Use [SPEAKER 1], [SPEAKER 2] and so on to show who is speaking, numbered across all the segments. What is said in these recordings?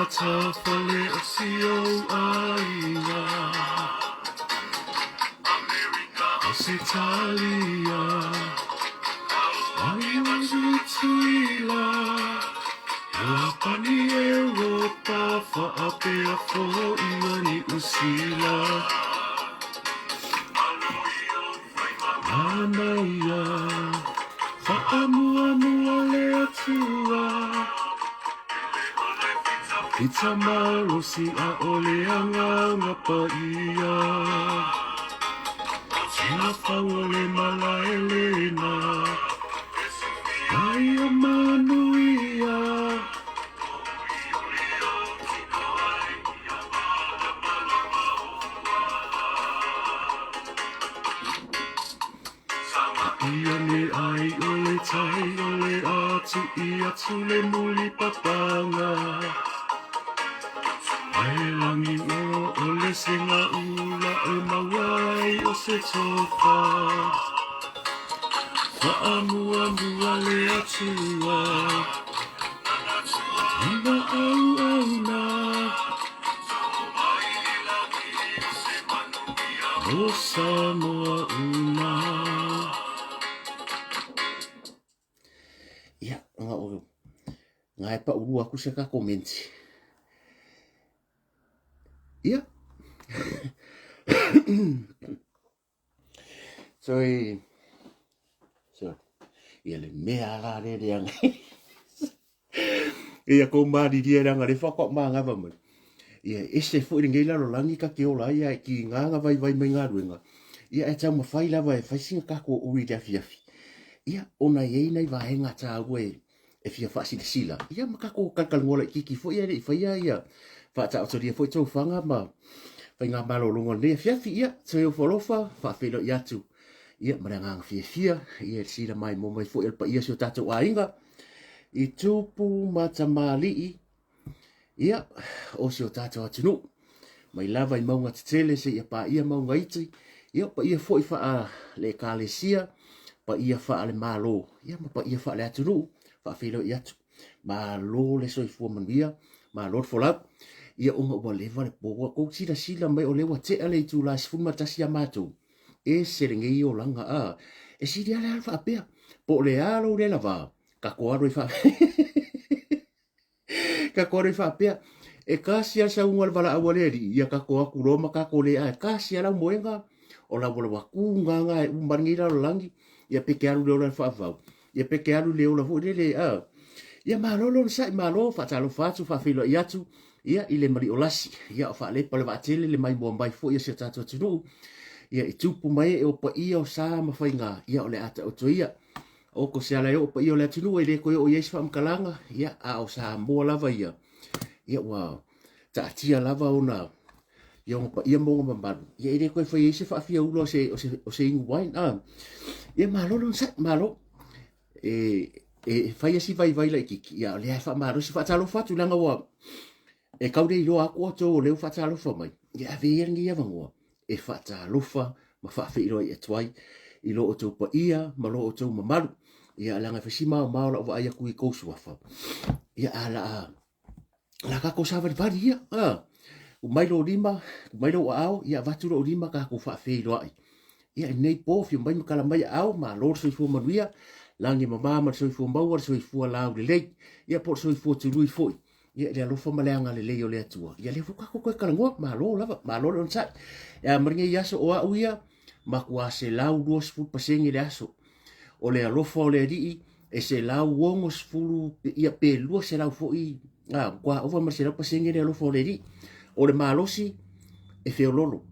[SPEAKER 1] matafale o si ou aiga. Ausetalia, mai o Niu Sila, Iapani, Europa, faapea foi o Niu Sila. Manaia, whaamuamua le Atua. Pita malosi a o le agaga paia. Tia fau o le malaelena, mai o manuia. Ia me ai o le tai o le atu i atu le muli papanga. Ai langi o o le senga ula e mauai o se tofa. Whaamuamua le atua. Ina au au nā. O Samoa uma.
[SPEAKER 2] Ia, nga o nga e paulua aku se ka komenti. Ia. Sorry. Sorry. Ia le mea la le le anga. Ia ko mariria le anga le whakwa mangava mai. Ia ese foi le ngei lalo langi ka ke ola ia ki ngā vai vai mai ngā ruenga. Ia e tau mawhai lava e whaisinga ka ko uri le afi afi. Ia ona i ei nei vaenga tāua e e fia faasilasila. Ia ma kako kalakalangoa laitiiti foi e le i faia ia faataotolia foi tou faga ma faigamalologa o lenei afiafi. Ia toe ofo alofa faafeiloai atu ia ma le agaga fiafia ia i le sila maimoa mai foi o le paia o si o tatou aiga i tupu ma tamalii Ia, o si o tātou atunuu, mai lava i mauga tetele seia paia mauga iti, ia o paia foi faa le ekalesia, paia faa le Malo, ia ma paia faa le atunuu, faafeiloai atu. Malo le soifua manuia, malo le folau. Ia ona ua leva le po, ua kou silasila mai o lea ua tea le itula e 11 ia matou. Ese lenei olaga, a, e sili lava le alu faapea. Po o le a lou le lava, kako alu ai faa... Kako alu ai faapea, e kasi a sauga le valaau a le alii, ia kako aku loa ma kako le ae kasi a lau moega, o lau lau aku nganga e uma lenei lalolagi, ia pe ke alu le ola le faavau, ia pe ke alu le ola foi lele, a. Ia malo le onosai, malo, faatalofa atu, faafeiloai atu, ia i le mali'o lasi, ia o faalepa le vaatele le maimoa mai foi a si o tatou atunuu, ia i tupu ma ee o paia o sa ma faiga, ia o le a taoto ia. O ko se ala e oo paia o le atunuu e le toe oo i ai se faamatalaga, ia, a o Samoa lava ia, ia ua taatia lava ona, ia ona paia ma ona mamalu, ia e le toe fai ai se faafiaula o se, o se, o se inu wine, a. Ia malo le onosai, malo. E, e fai asi vaivai laitiiti, ia o lea e faamalosi faatalofa atu leaga ua, e tau le iloa atu outou o lea ua faatalofa mai, ia ave ia lenei avanoa e faatalofa ma faafeiloai atu ai i lo outou paia ma lo outou mamalu. Ia leaga e fai si maomao lau vaai atu i tou suafa. Ia a la la tatou savalivali ia. A, tuu mai lou lima, tuu mai lou aao, ia avatu lou lima tatou faafeiloai. Ia i lenei po, afio mai ma tala mai aao, malo le soifua manuia, lagi e mama ma le soifua maua, le soifua laulelei, ia po o le soifua tului foi. Ia, i le alofa ma le agalelei o le Atua. Ia, lea foi tatou toe talanoa, malo lava, malo le onosai. E a mai lenei aso, o au ia, matua 120% le aso. O le alofa o le Alii, e 160, ia pe 200 foi, a, matua ova ma le 100% le alofa o le Alii. O le malosi, e feololo.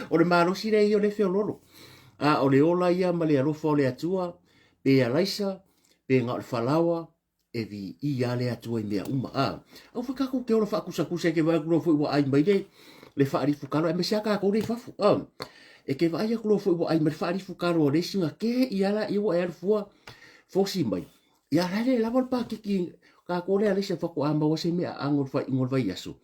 [SPEAKER 2] O le malosi lea ia o lea e feololo. A o le ola ia ma le alofa o le Atua, pe alaisa, pe na o le falaoa, e viia le Atua i mea uma. A, aua foi tatou te ola faakusakusa e te vaai atu loa foi ua ai mai le, le faalifu kalo, aemaise lava tatou lea i fafo. A, e te vaai atu loa foi ua ai mai le faalifu kalo a le isi ona te i a laia ua e alu fua fosi mai. Ia la e le lava le paketi tatou lea a le isi faatoa maua se mea aano i le faaiuga o le vaiaso.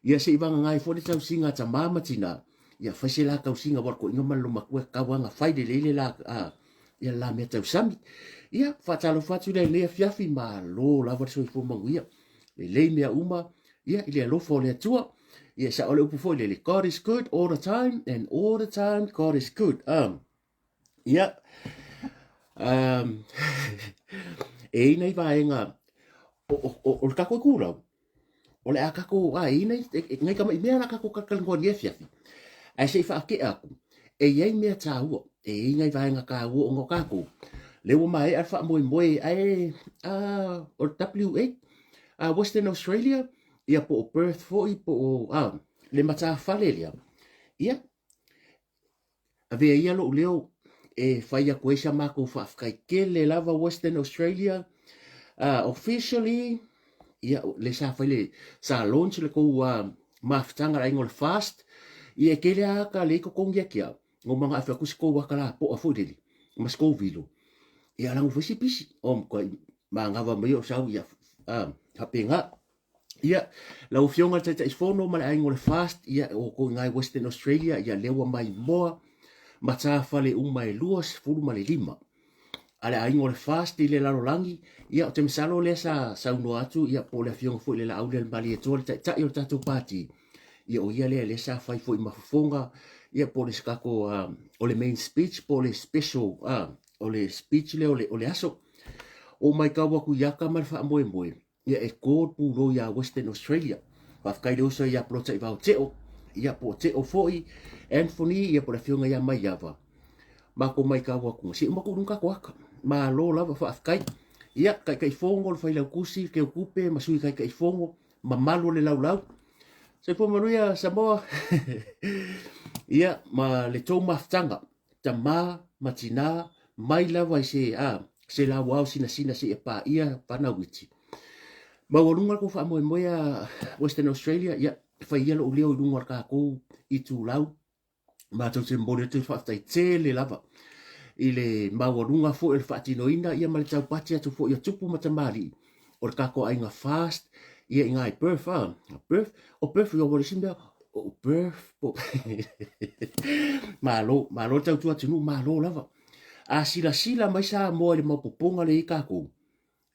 [SPEAKER 2] Ia se i vagana ai foi le tausiga a tamā ma tinā, ia fai se la tausiga aua o le toeaina ma le loomatua e tatau lava ona fai lelei le la, a, ia le la mea tausami. Ia, faatalofa atu i lenei afiafi, malo lava le soifua manuia. Lelei mea uma, ia, i le alofa o le Atua. Ia, sa o le upu foi lele, God is good all the time, and all the time God is good. Ia, e i nei vaega o, o, o, o le takou itulau, o le a takou, a, e i nei, e, e, nei tama'i mea la takou talatalanoa i lenei afiafi. Ae se i faatea atu, e i ai mea taua, e i ai nai vaega taua ona o tatou, lea ua maea le faamoemoe, ae, a, o le WA, a, Western Australia, ia po o Perth foi, po o, a, le matafale lea, ia, Avea ia lou leo e fai atu ai sa matou faafetai tele lava Western Australia officially ia le sa fai le sa launch le kou mafutaga le aiga o le fast ia e tele a ata le i totogi ake au no manga afe atu si kou ata la poa foi lele ma si kou vilo ia langu foi si pisi o matua manava mai o sau ia hapenga. Ia, lau Afioga i le Taitaifono ma le Aiga o le FAST, ia, o outou i ina i Western Australia, ia, lea ua maimoa matafale uma e 25 a le Aiga o le FAST i le lalolagi. Ia, ou te masalo lea sa saunoa atu, ia, po o le Afioga foi i le Laaulialemalietoa, le Taitai o le tatou Pati, ia, o ia lea lea sa fai foi ma fofoga, ia, po o le tatou, o le main speech, po o le special, o le speech lea o le, o le aso. O maitau atu i ata ma le faamoemoe, Ia e kō le pūlou iā Western Australia. Faafetai le uso iā Polotaivao Teo, ia po o Teo foi, Anthony, ia po o le afioga iā Maiava. Matou maitau atu, se uma tuu i luga tatou ata. Malo lava faafetai. Ia, Taitaifono, le Failautusi, le Teutupe ma Sui Taitaifono, mamalu o le laulau. Soifua manuia Samoa. Ia, ma le tou mafutaga. Tama ma tina, mai lava i se, a, se lauao sinasina seia paia fanau iti. Maualuga le tou faamoemoe a Western Australia, ia, fai ia lou leo i luga o le tatou itulau, matou te momoli atu le faafetai tele lava i le maualuga foi o le faatinoina ia ma le taupati atu foi a tupu ma tamalii o le tatou aiga fast ia i ngai Perth a Perth o Perth ia ua le isi mea o Perth po malo malo le tautua atunuu malo lava a silasila mai Samoa i le maopoopoga lea i tatou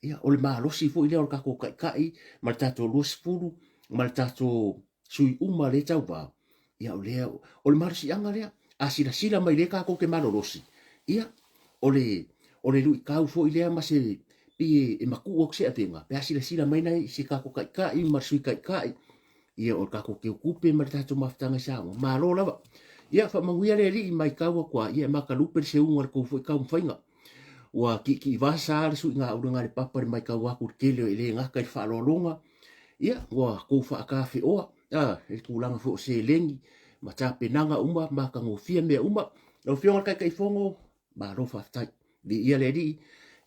[SPEAKER 2] ia o le malosi foi lea o le tatou taitai ma le tatou 20 ma le tatou sui uma lea e tauva ia o lea o le malosiaga lea a silasila mai lea tatou te malolosi ia o le o le luitau foi lea ma se pei e matuu atu se avega pe a silasila mai nai si tatou taitai ma le sui taitai ia o le tatou teutupe ma le tatou mafutaga i Samoa malo lava ia faamanuia le Alii maitau atu a ia e makalupe le seuga o le tou foi taumafaiga ua kiikiivasa le suiga ulaga le papa le maitau atu le tele e le gata i le faaaloaloga Ia, ua tou faatafeoa a, i le tulaga foi o seleni ma tapenaga uma, matagofie mea uma. Lau Afioga i le Taitaifono, malo faafetai. Viia le Alii.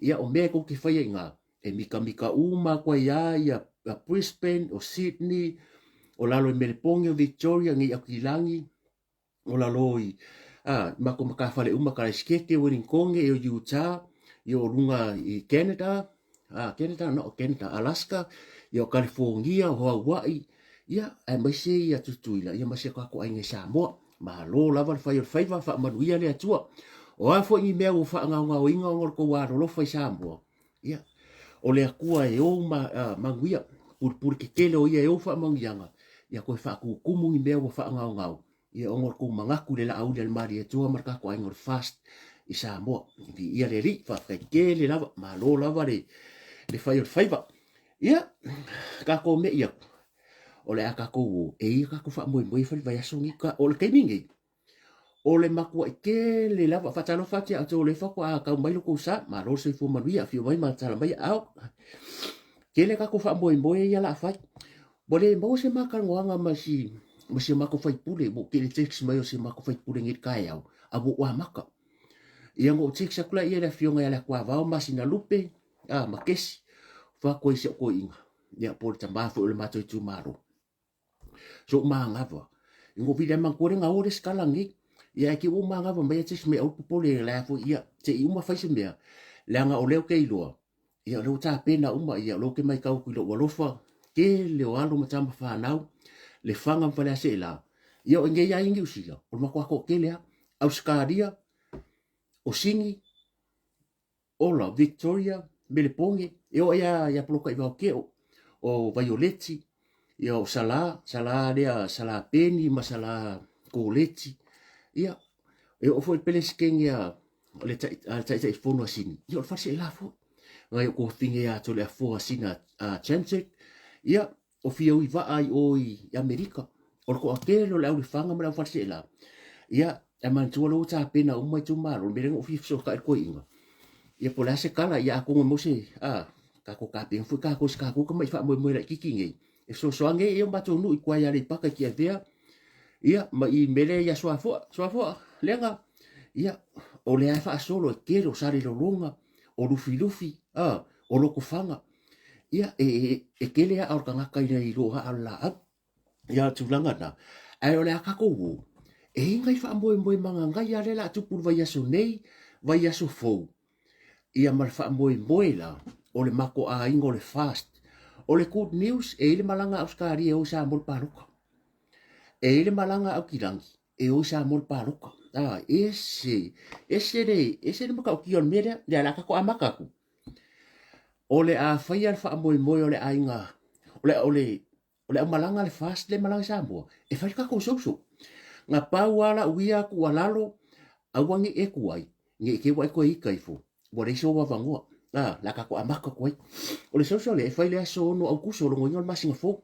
[SPEAKER 2] Ia, o mea tou te faia i ina, e mitamita uma atu ai lava ia Brisbane, o Sydney, o lalo i Melepone, o Victoria, nei Aukilani, o lalo i a matou matafale uma Karaisikeche, Wellingtone, e o Utah, ia o luga i Canada, a Canada no Canada, Alaska, ia o California, o Hawaii, ia aemaise ia Tutuila, ia ma si o tatou aiga i Samoa. Malo lava le fai o le faiva, faamanuia le Atua. O a foi ni mea ua faagaogaoina ona o le tou alolofa i Samoa, ia, o le Atua e ou ma, manuia, pulupulu tetele o ia e ou faamanuiaga, ia toe faatutumu ni mea ua faagaogao, ia ona o le tou manatu i le Laauli a le Malietoa ma le tatou aiga o le FAST i Samoa. Viia le Alii, faafetai tele lava, malo lava le, le fai o le faiva. Ia, tatou me'i atu, o le a tatou o, e ia tatou faamoemoe e fai le vaiaso nei, o le taimi nei, O le matuai tele lava. Faatalofa atu ia outou o lea faatoa tau mai lo tou sa. Malo le soifua manuia, afio mai ma tala mai aao. Tele tatou faamoemoe ia la fai. Ua le maua se matalanoaga ma si ma si o matou faipule, ua ou tele text mai o si o matou faipule nei i le taeao, a ua ou amata. Ia na ou text atu laia i le afioga ia Leatuavao Masinalupe, a, ma Kesi, faatua i si au toeaina, ia po o le tama foi o le matou itumalo. So ou manava. I ngo vili man kore nga ore skala ngi. Ia e ki u manava mai e me au popole la fo ia te i uma fai se mea. Leaga o leo ke iloa. Ia o leo tapena uma ia o leo ke mai kau ku lo alofa ke le o alo ma tama whanau le whanga ma whalea se la. Ia o ngei ai ngi usila. O le matua ko kele a. Auskaria, o Singi, Ola, Victoria, Melepone, e oo ia ia Poloka i Vaokeo. o Vaioleti, ia o Salā, Salā lea, Salā Peni ma Salā Koleti, ia, e oo foi i le Peresetene a le Taitaifono a Sini, ia o le faleseela foi. Ngai o kofine ia tole a foa sina a Chanchek, ia, o fia ui vaa i o i Amerika, o le toatele o le aulefaga ma le aufaleseela. Ia, ae manatua lea ua tapena uma itumalo, le mea lea na ou fia fesootai i le toeaina, ia po o le a se tala, ia atonu e maua se, a, tatou tapena foi tatou i se tatou tamai faamoemoe laitiiti nei, e fesoasoani ai o matou nuu i tua i Aleipata i Tiavea, ia, ma i mea lea ia Suafoa, Suafoa, Lega, ia, o lea e faasolo e tele o Salelologa, o Lufilufi, a, o Lotofaga, ia, e, e, e tele aa o le tagata i lo aa o le laau. Ia, tulaga na. Ae o le a tatou o, e i ai nai faamoemoe magagai lava lea o le a tupu i le vaiaso nei, vaiaso fou, ia ma le faamoemoe la o le matou aiga o le FAST. O le good news, e i ai le malaga a Ausetalia e o i Samoa i le palota. E i ai le malaga a Aukilani e o i Samoa i le palota. A, ese, ese le, ese le matautia o le mea lea. Lea o le a tatou amata atu. O le a faia le faamoemoe o le aiga, o le, o le, o le aumalaga a le FAST lea e malaga i Samoa, e fai le tatou social. Na pau lava lau ia tuualalo, aua ne i e tuai, ne i te i ua e toe ita ifo, ua leai sou avanoa. A, le a tatou amata atu ai. O le social lea, e fai i le aso 6 Aokuso, o lona uiga o le masina fou.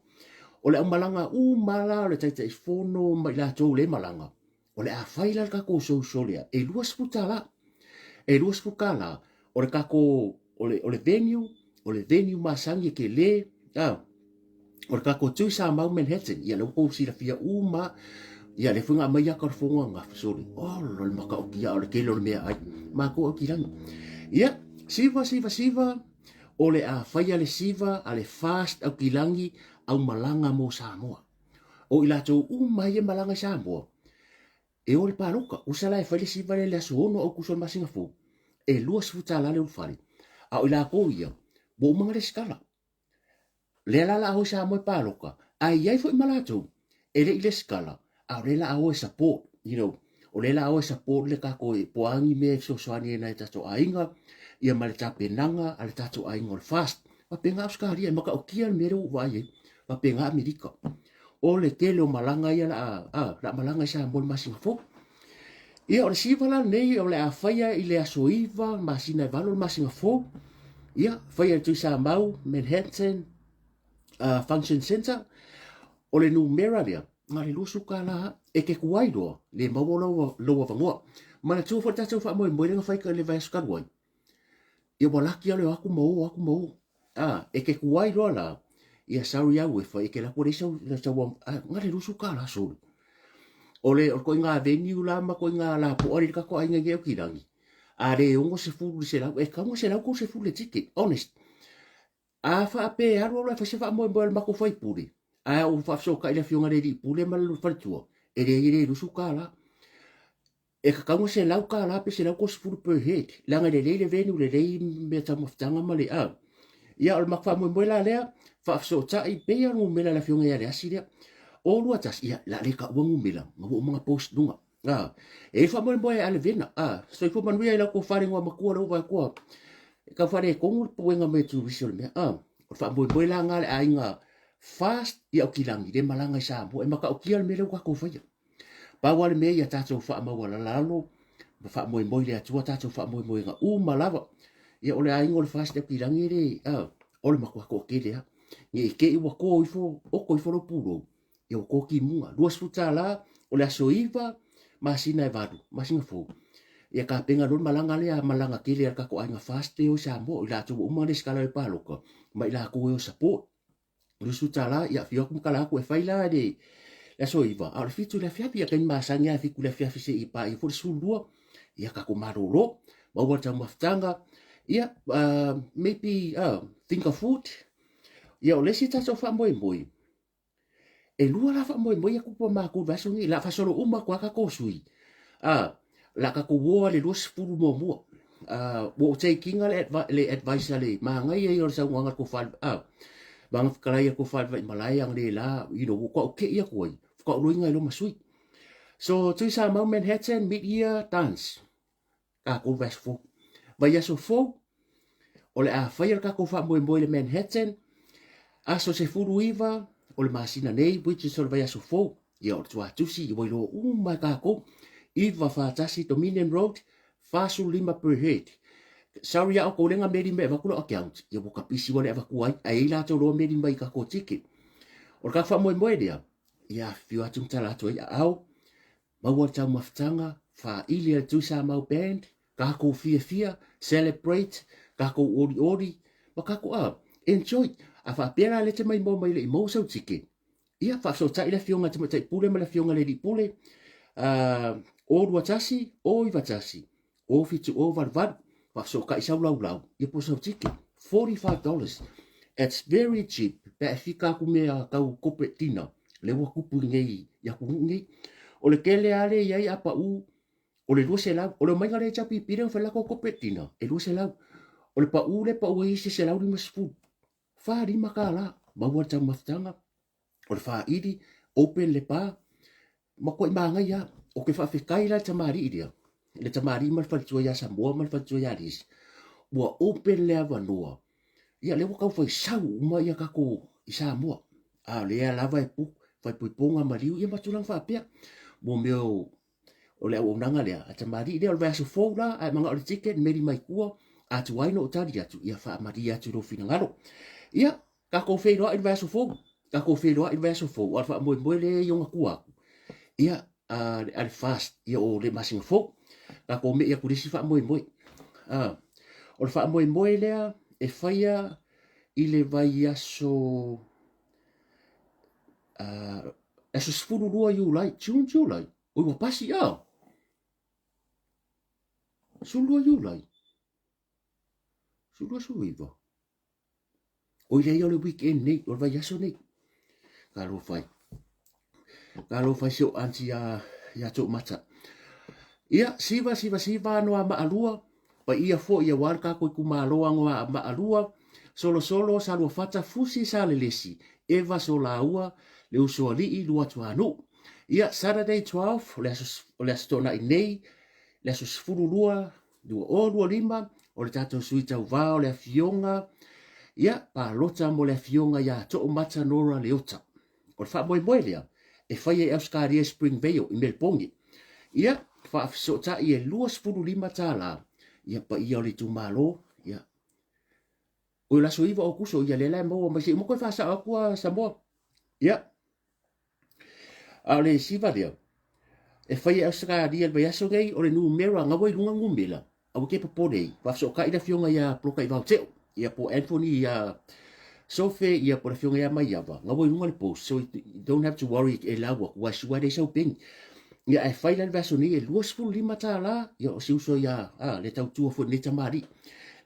[SPEAKER 2] O le aumalaga uma la o le Taitaifono ma i latou le malaga, O le a fai la le tatou social lea e $20. E $20 o le tatou o le o le venue, o le venue masani e tele, a o le tatou Tui Samau Manhattan. Ia lea ua tou silafia uma. Ia lea foi na aumai ata o le fono ananafi sole. Olo le matautia o le tele o le meaai. Matou Aukilani. Ia, siva siva siva o le a faia le siva a le fast Aukilani au malaga mo Samoa. O i latou uma ia e malaga i Samoa, e o i le palota. Usa la e fai le siva lea i le aso 6 Aokuso o le masina fou, e $20 le ulufale. A o i latou ia, ua uma ona resitala. Lea la o le a o i Samoa e palota, ae i ai foi ma latou e le i resitala, a o lea o le a o e support, you know, o lea o le a o e support le tatou, po o a ni mea e fesoasoani ai i nai o tatou aiga, ia ma le tapenaga a le tatou aiga o le FAST. Faapena Ausetalia, e matautia le mea lea ua ou vaai ai. Faapena Amerika. O le tele o malaga ia la a, la malaga i Samoa i le masina fou. Ia, o le siva la lenei o le a faia i le aso 9 masina e 8 o le masina fou. Ia, faia i Tuisamau, Manhattan, Function Center. O le numera lea, na o le $20 lava. E te tuai loa, le maua lou avanoa. Manatua foi le tatou faamoemoe lea na fai i le vaiaso talu ai. Ia ua laki lava le o atu ma o atu ma o. A, e te tuai loa la, ia sorry au e fai, e te alu atu ua leai sau, sau, a, na o le $20 sole. O le, o le ituaiga venue la ma ituaiga lapoa lea i le tatou aiga i nei Aukilani, a le 60 i le 100, e tatau ona 130 le ticket, honest. A faapea e alu alu ae fai se faamoemoe a le matou faipule, ae ou faafesootai i le afioga i le alii pule ma le faletua, e leai e le $20. E tatau ona $100 pe $130 per head, leaga e lelei le venue, lelei mea taumafataga ma le a. Ia, o le matou faamoemoe la lea, faafesootai pei lava o le numera a le afioga ia Leasi lea. O 21, ia, o le a le taua numera, na ua uma ona post i luga. A, e i ai le faamoemoe a Levena, a, soifua manuia i lau tofa le igoamatua lea ua vaai atu a, e tau faaletonu le puega mai a turisi o le mea. A, o le faamoemoe la lena a le aiga FAST i Aukilani lea e malaga i Samoa, e matautia le mea lea ua tatou faia. Pau lava le mea ia tatou faamaualalalo ma faamoemoe i le Atua tatou faamoemoega uma lava. Ia o le aiga o le FAST Aukilani e le, a, o le matua toatele lava. Ne i te i ua to ifo, oto ifo lou pulou, ia ua to timuga. $20 o le aso 9 masina e 8, masina fou. Ia tapena loa le malaga lea, malaga tele a le tatou aiga FAST lea e o i Samoa, o i latou ua uma ona resitala i le palota, ma i latou e o e support. $20, ia afio atu ma tala atu e fai la le le aso 9, a o le 7 i le afiafi, ia taimi masani lava e 7 i le afiafi seia paia foi le 12, ia tatou malolo, maua le taumafataga, ia maybe finger food. Ia o le isi tatou faamoemoe, e lua la faamoemoe ia tupu a matou i le vaiaso lenei, o le a faasolo uma atu lava tatou sui, o le a tatou o lava i le 20 muamua. Ua ou take ina le advice a le manaia ia o le saunoaga a le tofa Vaega Fetalai a le tofa i le Vaimalae analeila, you know, ua toautei atu ai, faatoa ou iloaina ai loa ma sui. So, Tuisamau Manhattan, mid year dance, tatou vaiaso fou. Vaiaso fou, o le a faia le tatou faamoemoe i le Manhattan. Aso 19 o le masina nei, which is o le vaiaso fou, ia o le tuatusi, ua iloa uma e kākou. 941 Dominion Road, 45 per head. Sorry a oukou lenga meli me avaku lo account, ia ua kapisi wale avaku ai, ai latou loa meli mai i kākou ticket. O le kākou faamoemoe lea, ia afifio atu ma tala atu ai aao, maua le taumafataga, faaili a le Tuisamau Band, kākou fiafia, celebrate, kākou olioli, ma kākou a, enjoy. A faapea la lea te maimoa mai le i maua sau ticket, ia faafesootai le afioga i le Tamaitai Pule ma le afioga i le Alii Pule, o 21, o 91, o 7088, faafesootai sau laulau, ia po sau ticket, $45. It's very cheap, pe a e fika atu mea tau corporate dinner, lea ua tupu i nei i atunuu nei. O le tele lava lea i ai a pau, o le 200, o le omaiga lea i HRPP lea na fai latou corporate dinner, e 200. O le pau lea e pau ai isi e 150, $45, maua le taumafataga, o le faaili, open le pa, matuai manaia lava. Ou te faafetai la i le tamalii lea, le tamalii ma le faletua ia Samoa ma le faletua ia Liz, ua open le avanoa. Ia lea ua tau fai sau uma ia tatou i Samoa. A o lea lava e pu, fai puipuga maliu ia ma tulaga faapea. Mo mea o o le auaunaga lea a tamalii lea o le vaiaso fou la, a e manao i le ticket, meli mai tua, a tuai ona ou tali atu, ia faamalie atu i lou finagalo. Ia, tatou feiloai i le vaiaso fou, tatou feiloai i le vaiaso fou, a o le faamoemoe lea i ona tua atu, ia, a le fast, ia o le masina fou. Tatou me'i atu i le isi faamoemoe. O le faamoemoe lea e faia i le vaiaso, aso 12 Iulai, June, July, oi ua pasi a? 12 Iulai, 12 19. Oi leai o le weekend nei, o le vaiaso nei. Talofa ai. Talofa ai si o auntie ia, ia Toomata. Ia, siva, siva, siva, anoa maalua, paia foi aua le tatou itumalo anoa maalua, solosolo, saluafata, fusi, salelesi, Eva Solaua, le usoalii, Luatuanuu. Ia, Saturday 12, o le aso, o le aso Toonai nei, le aso 12, 2025, o le tatou sui tauvā o le Afioga, ia, palota mo le Afioga ia Toomata Nora Leota. O le faamoemoe lea, e faia i Ausekaria i Springvale i Melebone. Ia, faafesootai e $25, ia paia o le itumalo, ia, o le aso 9 o Aokuso, ia lea la e maua mai se i uma toe faasao atu a Samoa. Ia, a o le siva lea, e faia i Ausekaria i le vaiaso nei, o le numera, gaua i luga numera, Aua ke popole ai. Faafesootai le afioga ia Poloka i Vaoteo, ia po Anthony ia Sofe, ia po le afioga ia Maiava, gaua i luga le post, so you don't have to worry e lau atu, ua sua le sau peni. Ia ae fai la le vaiaso nei e $25, ia o si uso ia, a, le tautua foi lenei tamalii.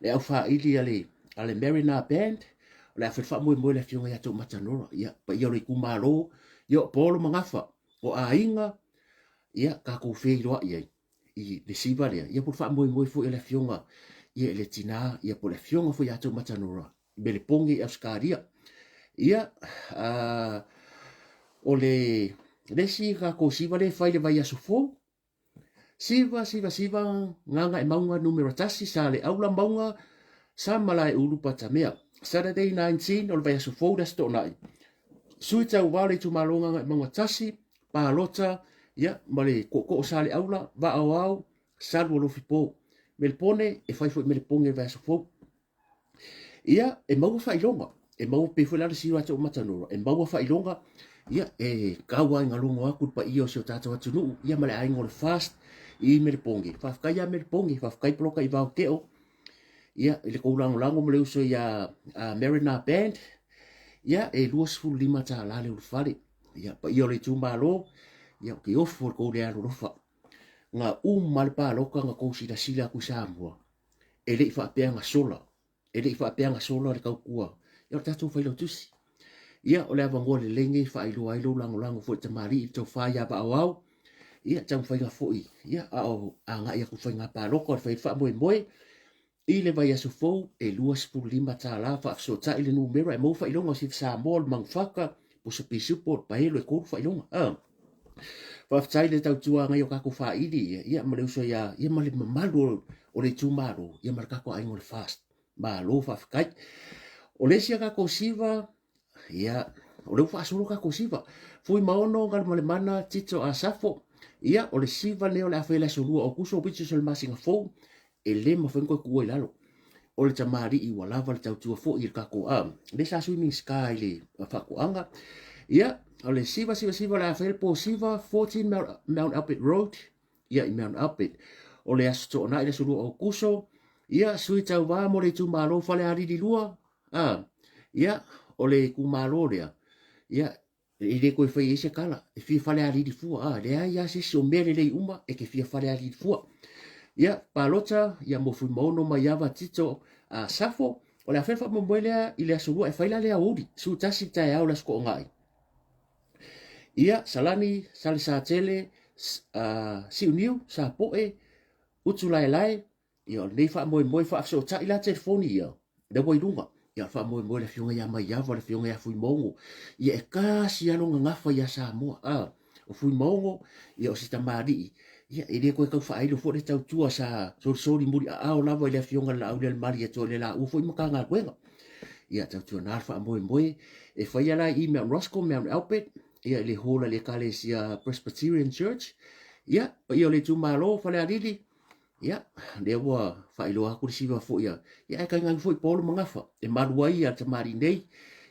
[SPEAKER 2] Le au faaili a le, a le Marina Band, o le a fai le faamoemoe le afioga ia Toomata Nora, ia, paia o le itumalo, ia o Paul Magafa, o aiga, ia, tatou feiloai ai. i le siva lea, ia po o le faamoemoe foi o le afioga ia i le tinā, ia po o le afioga foi ia Toomata Nora i Melepone i Ausekaria. Ia, o le le isi tatou siva lea e fai i le vaiaso fou, siva, siva, siva, Gagaemauga numera 1, Saleaula mauga, Samalaeulu Patamea. Saturday 19 o le vaiaso fou le Aso Toonai. Sui tauvā o le itumalo Gagaemauga 1, palota, ia, ma le tootoo o Saleaula, Vaaoao, Salu o Lofipo. Melepone, e fai foi Melepone i le vaiaso fou. Ia, e maua faailoga, e maua pei foi la le siva atu o Matanora, e maua faailoga, ia, e tau lava ina logo atu le paia o si o tatou atunuu, ia ma le aiga o le Fast i Melepone. Faafetai ia Melepone, faafetai Poloka i Vaoteo, ia, i le tou lagolago ma le uso ia Marina Band, ia, e $25 le ulufale. Ia, paia o le itumalo, ia, ou te ofo i le tou le alolofa. Na uma le palota na tou silasila atu i Samoa, e le i faapea na sola, e le i faapea na sola le tautua, ia o le tatou failautusi. Ia, o le avanoa lelei nei e faailoa ai lou lagolago foi i le tamalii i le tofa ia Vaaoao, ia, taumafaiga foi, ia, a o agai atu i faiga palota o le fai ai le faamoemoe, I le vaiaso fou, e $25 faafesootai le numera e maua faailoga o Sifa Samoa, o le Manufaka, Pusa Pisupo, o le Paelo, e 3 faailoga. Ah. Faafetai i le tautua agai o tatou faaili, ia, ia ma le uso ia, ia ma le mamalu o, o le itumalo, ia ma le tatou aiga o le Fast. Malo faafetai. O le isi a tatou siva, Ia, o lea ua faasolo tatou siva. Fuimaono Galumalemana Tito Asafo. Ia, o le siva lea o le a fai i le aso 2 o Aokuso, which is o le masina fou, e le mafai ona toe tuua i lalo. O le tamalii ua lava le tautua foi i le tatou, a, lea sa sui Minisita i le faatoaga. Ia, o le siva, siva, siva o le a fai le po siva, 14 Mount, Mount Albert Road, ia i Mount Albert. O le aso Toonai, le aso 2 o Aokuso, ia, sui tauva mo le itumalo Falealili 2, a, ia, o le itumalo lea, ia, e le toe fai ai se tala, e fia Falealili fua, a, leai lava se isi o mea lelei uma e te fia Falealili fua. Ia, palota, ia mo Fuimaono Maiava Tito a Safo, o le a fai le faamoemoe lea i le aso Lua e fai la le aoauli, 11 i le taeao le aso Toonai. Ia, Salani, Salesatele, uh, Siuniu, Sapoe, Utulaelae, Ia, o lenei faamoemoe faafesootai la telefoni ia, lea ua i luga. Ia, o le faamoemoe le afioga ia Maiava, le afioga ia Fuimaono. Ia, e tasi lava lona gafa ia Samoa. A, o Fuimaono, ia, o se tamalii. Ia, e le toe tau faailo foi le tautua sa solisoli muliaao lava i le afioga i le Laaulialemalietoa i le laua foi Matagaluega. Ia, tautuana le faamoemoe e faia la i Mount Roskill, Mount Albert, ia, i le hall a le Ekalesia Presbyterian Church. Ia, paia o le itumalo Falealili, Ia, lea ua faailoa atu le siva foi a, ia ae tainane foi Paolo Magafa, e malu ai ia le tamalii nei,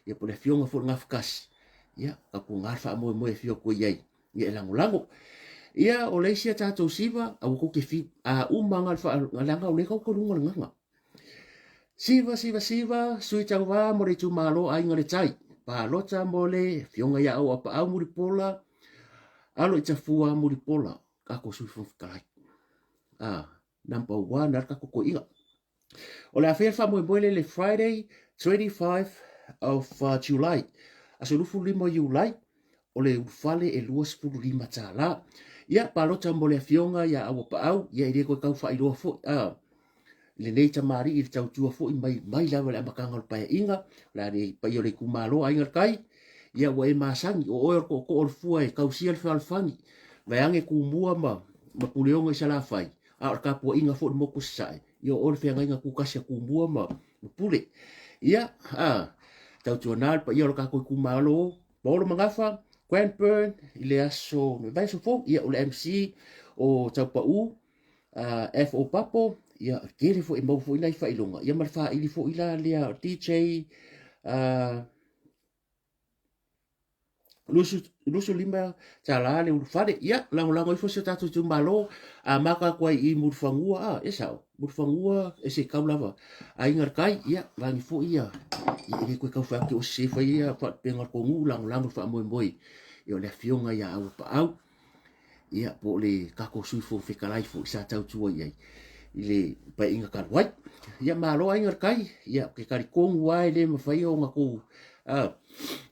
[SPEAKER 2] ia po o le afioga foi i le Gafatasi, ia, tautuana le faamoemoe e afio atu ai ai, ia e lagolago. Ia, o le isi a tatou siva, aua tou te fiu, a uma na le faa, leaga o lea tatou te luga o le gaga. Siva, siva, siva, sui tauva mo le itumalo Aiga i le Tai, palota mo le afioga ia Auapaau Mulipola, alo i Tafua Mulipola, tatou Sui Fofoga Fetalai. Ah, number one na le tatou toeaina. O le a faia le faamoemoe lea i le Friday 25 of uh, July, aso 25 o Iulai, o le ulufale e $25. Ia, palota mo le afioga ia Auapaau, ia e le toe tau faailoa foi. Ah, lenei tamalii i le tautua foi mai, mai lava i le amataga o le paeaiga, o le a le paia o le itumalo Aiga i le Tai, ia ua e masani, o oe o le tootoo o le fua e tausia le fealofani, vaeane Tumua ma, ma Puleono i Salafai, a o le tapuaiga foi i le motu i Sasae, ia o oe le feagaiga tutasi a Tumua ma, ma Pule. Ia, a, tautuana le paia o le tatou itumalo, Paolo Magafa, Cranbourne, i le aso, le vaiaso fou, ia o le MC o Taupau, uh, FO Papo, ia, tele foi, mau foi nai faailoga, ia ma le faaili foi la lea DJ, uh, $25 le ulufale. Ia, lagolago ifo si o tatou itumalo, a maka atu ai i Mulifanua, a, e sao, Mulifanua, e se kau lava, aiga le kai, ia, vagi foi ia, ia, e le koe kau whaake o se whai ia, whapenga ko ngu, lagolago whaamoemoe, ia o le afioga ia Auapaau, ia, po o le tatou Sui Fofoga Fetalai foi sa tautua i ai i le paeaiga talu ai. Ia, malo aiga le tai, ia, ou te talitonu lava e le mafai ona tou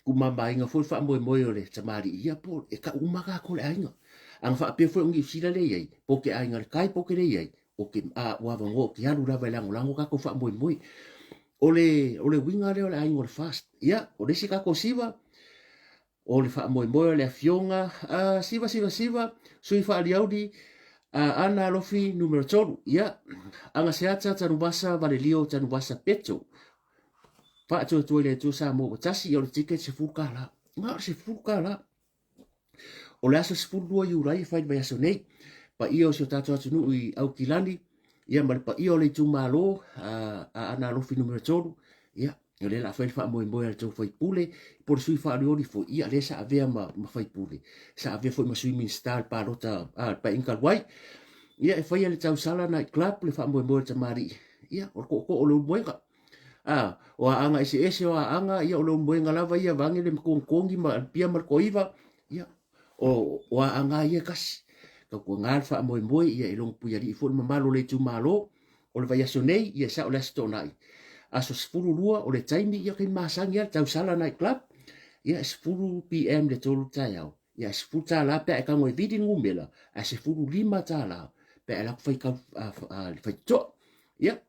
[SPEAKER 2] tumamaina foi le faamoemoe o le tamalii, ia, po e tau uma tatou o le aiga. A na faapea foi o Niu Sila lea e i ai, po o te aiga le tai po o te le i ai, o te, a ua avanoa ou te alu lava e lagolago tatou faamoemoe. O le, o le uiga lea o le aiga o le FAST. Ia, o le isi tatou siva, O le faamoemoe o le Afioga a Siva Siva Siva, Sui Faaliauli a Ana Alofi Numera 3. Ia, Agaseata Tanuvasa Valelio Tanuvasa Peto. Faatuatua i le Atua Samoa ua tasi, ia o le ticket $10. Na o le $10. O le aso 12 Iulai e fai le vaiaso nei. Paia o si o tatou atunuu i Aukilani, ia ma le paia o le itumalo a Ana Alofi Numera 3. Ia, O lea la fai le faamoemoe a le tou faipule po o le sui faalioli foi, ia lea sa avea ma, ma faipule, sa avea foi ma sui minista le palota, a, le paeaiga talu ai. Ia e faia le tausala night club le faamoemoe o le tamalii, ia o le tootoo o le ulumoega. A, o aaga eseese o aaga, ia o le ulumoega lava ia vaeane le togitogi ma le pia ma le toiva, ia o, o aaga ia e tasi. Tautuana le faamoemoe, ia e logo puialii foi le mamalu o le itumalo, O le vaiaso nei, ia sao le Aso Toonai. Aso 12 o le taimi, ia taimi masani lava le tausala night club. Ia 10 PM le 3 taeao. Ia $10 pe a e tago e vili le numera, ae $15 pe a e alu atu fai kau, le faitotoa. Ia,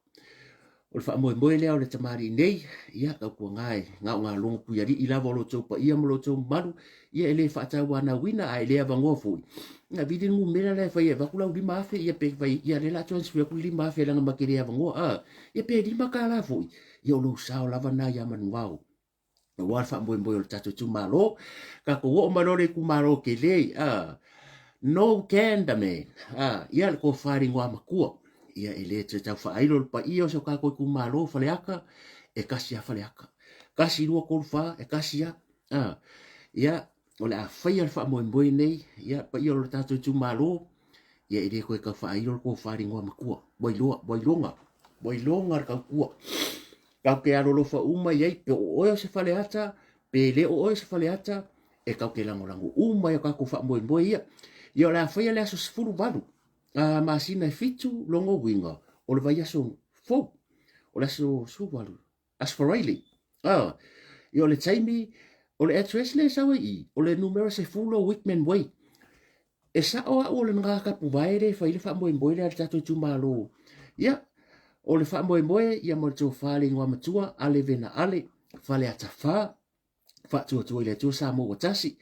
[SPEAKER 2] o le faamoemoe lea o le tamalii nei, ia tautuana e na o ngā logo puialii lava o lo outou paia ma lo outou mamalu, ia e le faatauanauina ae le avanoa foi. Na vili le numera la e fai e avatu lau 5,000, ia pe fai, ia lea la transfer atu le 5,000 leaga ma te le avanoa, a, ia pe $5 foi, ia o lou sao lava na ia Manuao. Aua le faamoemoe o le tatou itumalo. Tatou oo mai loa le itumalo tele, a no can man, a ia le tofa i le igoa matua. Ia e le toe tau faailo le paia o si o tatou itumalo Faleata, e tasi lava Faleata. 1, 2, 3, 4, e tasi lava. A ia o le a faia le faamoemoe nei, ia paia o le tatou itumalo, ia e le toe tau faailo le tofa i le igoa matua. Ua iloa, ua iloga, ua iloga le tautua. Tatou te alolofa uma i ai, pe o oe o se Faleata, pe le o oe o se Faleata, e tatou te lagolago uma i o tatou faamoemoe ia. Ia o le a faia le aso 18 a masina e 7 lona uiga o le vaiaso fou, o le aso 18, aso Faraile. Ah, ia o le taimi, o le address lea e sau ai i, o le numera 10 o Wickman Way. E sao au o le na tapuvae lea e fai le faamoemoe lea a le tatou itumalo. Ia, o le faamoemoe ia ma le tofa le igoa matua, Ale Vena Ale, Faleata 4, Faatuatua i le Atua Samoa ua tasi.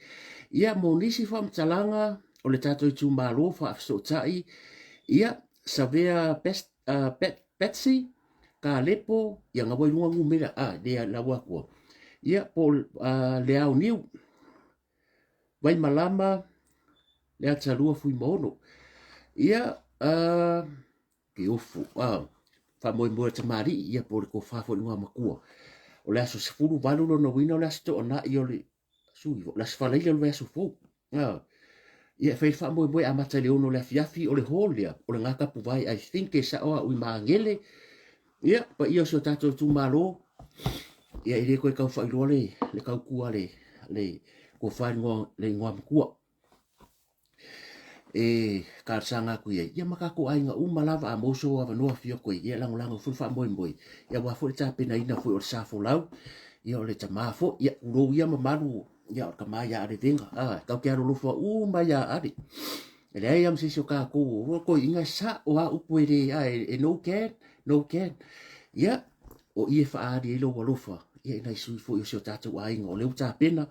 [SPEAKER 2] Ia, mo nisi faamatalaga o le tatou itumalo faafesootai, ia, Savea Best, Bet, Betsy, Kalepo, ia na ua i luga numera, a, lea lau atua. Ia, po o Leao Niu, Vaimalama, le atalua Fuimaono. Ia, ke ofu, faamoemoe tamalii, ia po o le tofa foi i luga matua. O le aso 18 lona uiga o le aso toanai o le sui, o le aso Faraile o le vaiaso fou. Ia, e fai le faamoemoe amata i le 6 o le afiafi, o le hall lea, o le Gatapuvae, I think e sao au i Magele. Ia, paia o si o tatou itumalo, ia e le toe tau faailoa le, le tautua le, le tofa i le igoa matua. E talosaga atu i ai, ia ma tatou aiga uma lava a maua sou avanoa afio atu ai, ia lagolago foi le faamoemoe, ia aua foi le tapenaina foi o le sa folau, ia o le tama foi, ia tulou ia mamalu, ia o le tama ia Ale Vega, a, tatou te alolofa uma ia Ale. E leai lava ma se isi o tatou, o toeaiina e sao lava upu e le, a, e no can, no can. Ia, o i e faaali ai lou alofa, ia i nai sui foi o si o tatou aiga, o lea ua tapena,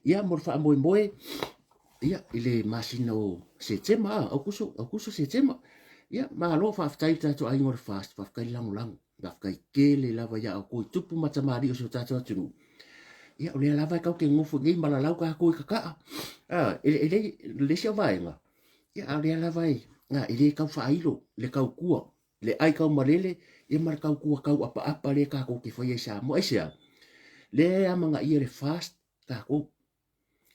[SPEAKER 2] ia mo le faamoemoe, ia, i le masina o Setema, a, Aukuso, Aukuso, Setema. Ia, malo, faafetai i le tatou aiga o le FAST, faafetai le lagolago, faafetai tele lava ia outou i tupu ma tamalii o si o tatou atunuu. Ia, o lea lava e tatou te nofo nei ma lalau tatou i kaka'a. A, e, e le, le isi au vaega, ia, a o lea lava e, a, e le tau faailo le tautua, le ai taumalele, ia ma le tautua tauapaapa lea tatou te faia i Samoa. Aisea? Lea e amanaia le FAST tatou,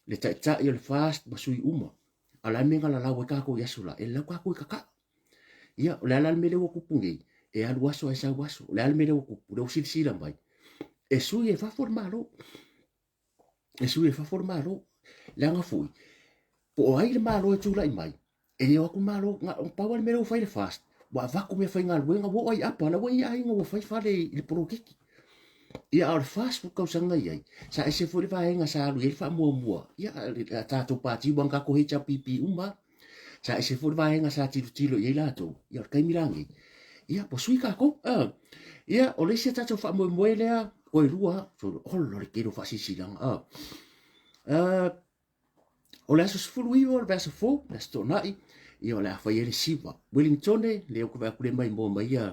[SPEAKER 2] le taitai o le FAST ma sui uma. A o le a le mea na lalau ai tatou i aso la? E lalau tatou i kaka'a. Ia, o le a la le mea lea ua tupu nei? E alu aso ae sau aso. O le a le mea lea ua tupu? Lea ua silasila mai. E sui e fafo le Malo. E sui e fafo le Malo. Leaga foi, po o ai le Malo e tulai mai, e le o atu Malo, na, pau lava le mea lea ua fai le FAST, ua avatu mea faigaluega, ua oo ai apa, la ua i ai aiga ua fai fale i le poloketi. Ia, a o le 40 tausaga i ai, sa ese foi le vaega sa alu i ai le faamuamua, ia, a tatou pati ua na tatou HRPP uma lava. Sa ese foi le vaega sa tilotilo i ai latou, ia o le taimi la nei, ia ua sui tatou. Ia, o le isi a tatou faamoemoe lea, toe lua, ola le tele o faasilasilaga. O le aso 19 o le vaiaso fou, le aso Toonai, ia o le a fai ai le siva. Wellingtone, lea ou te vaai atu lea mai moa mai ia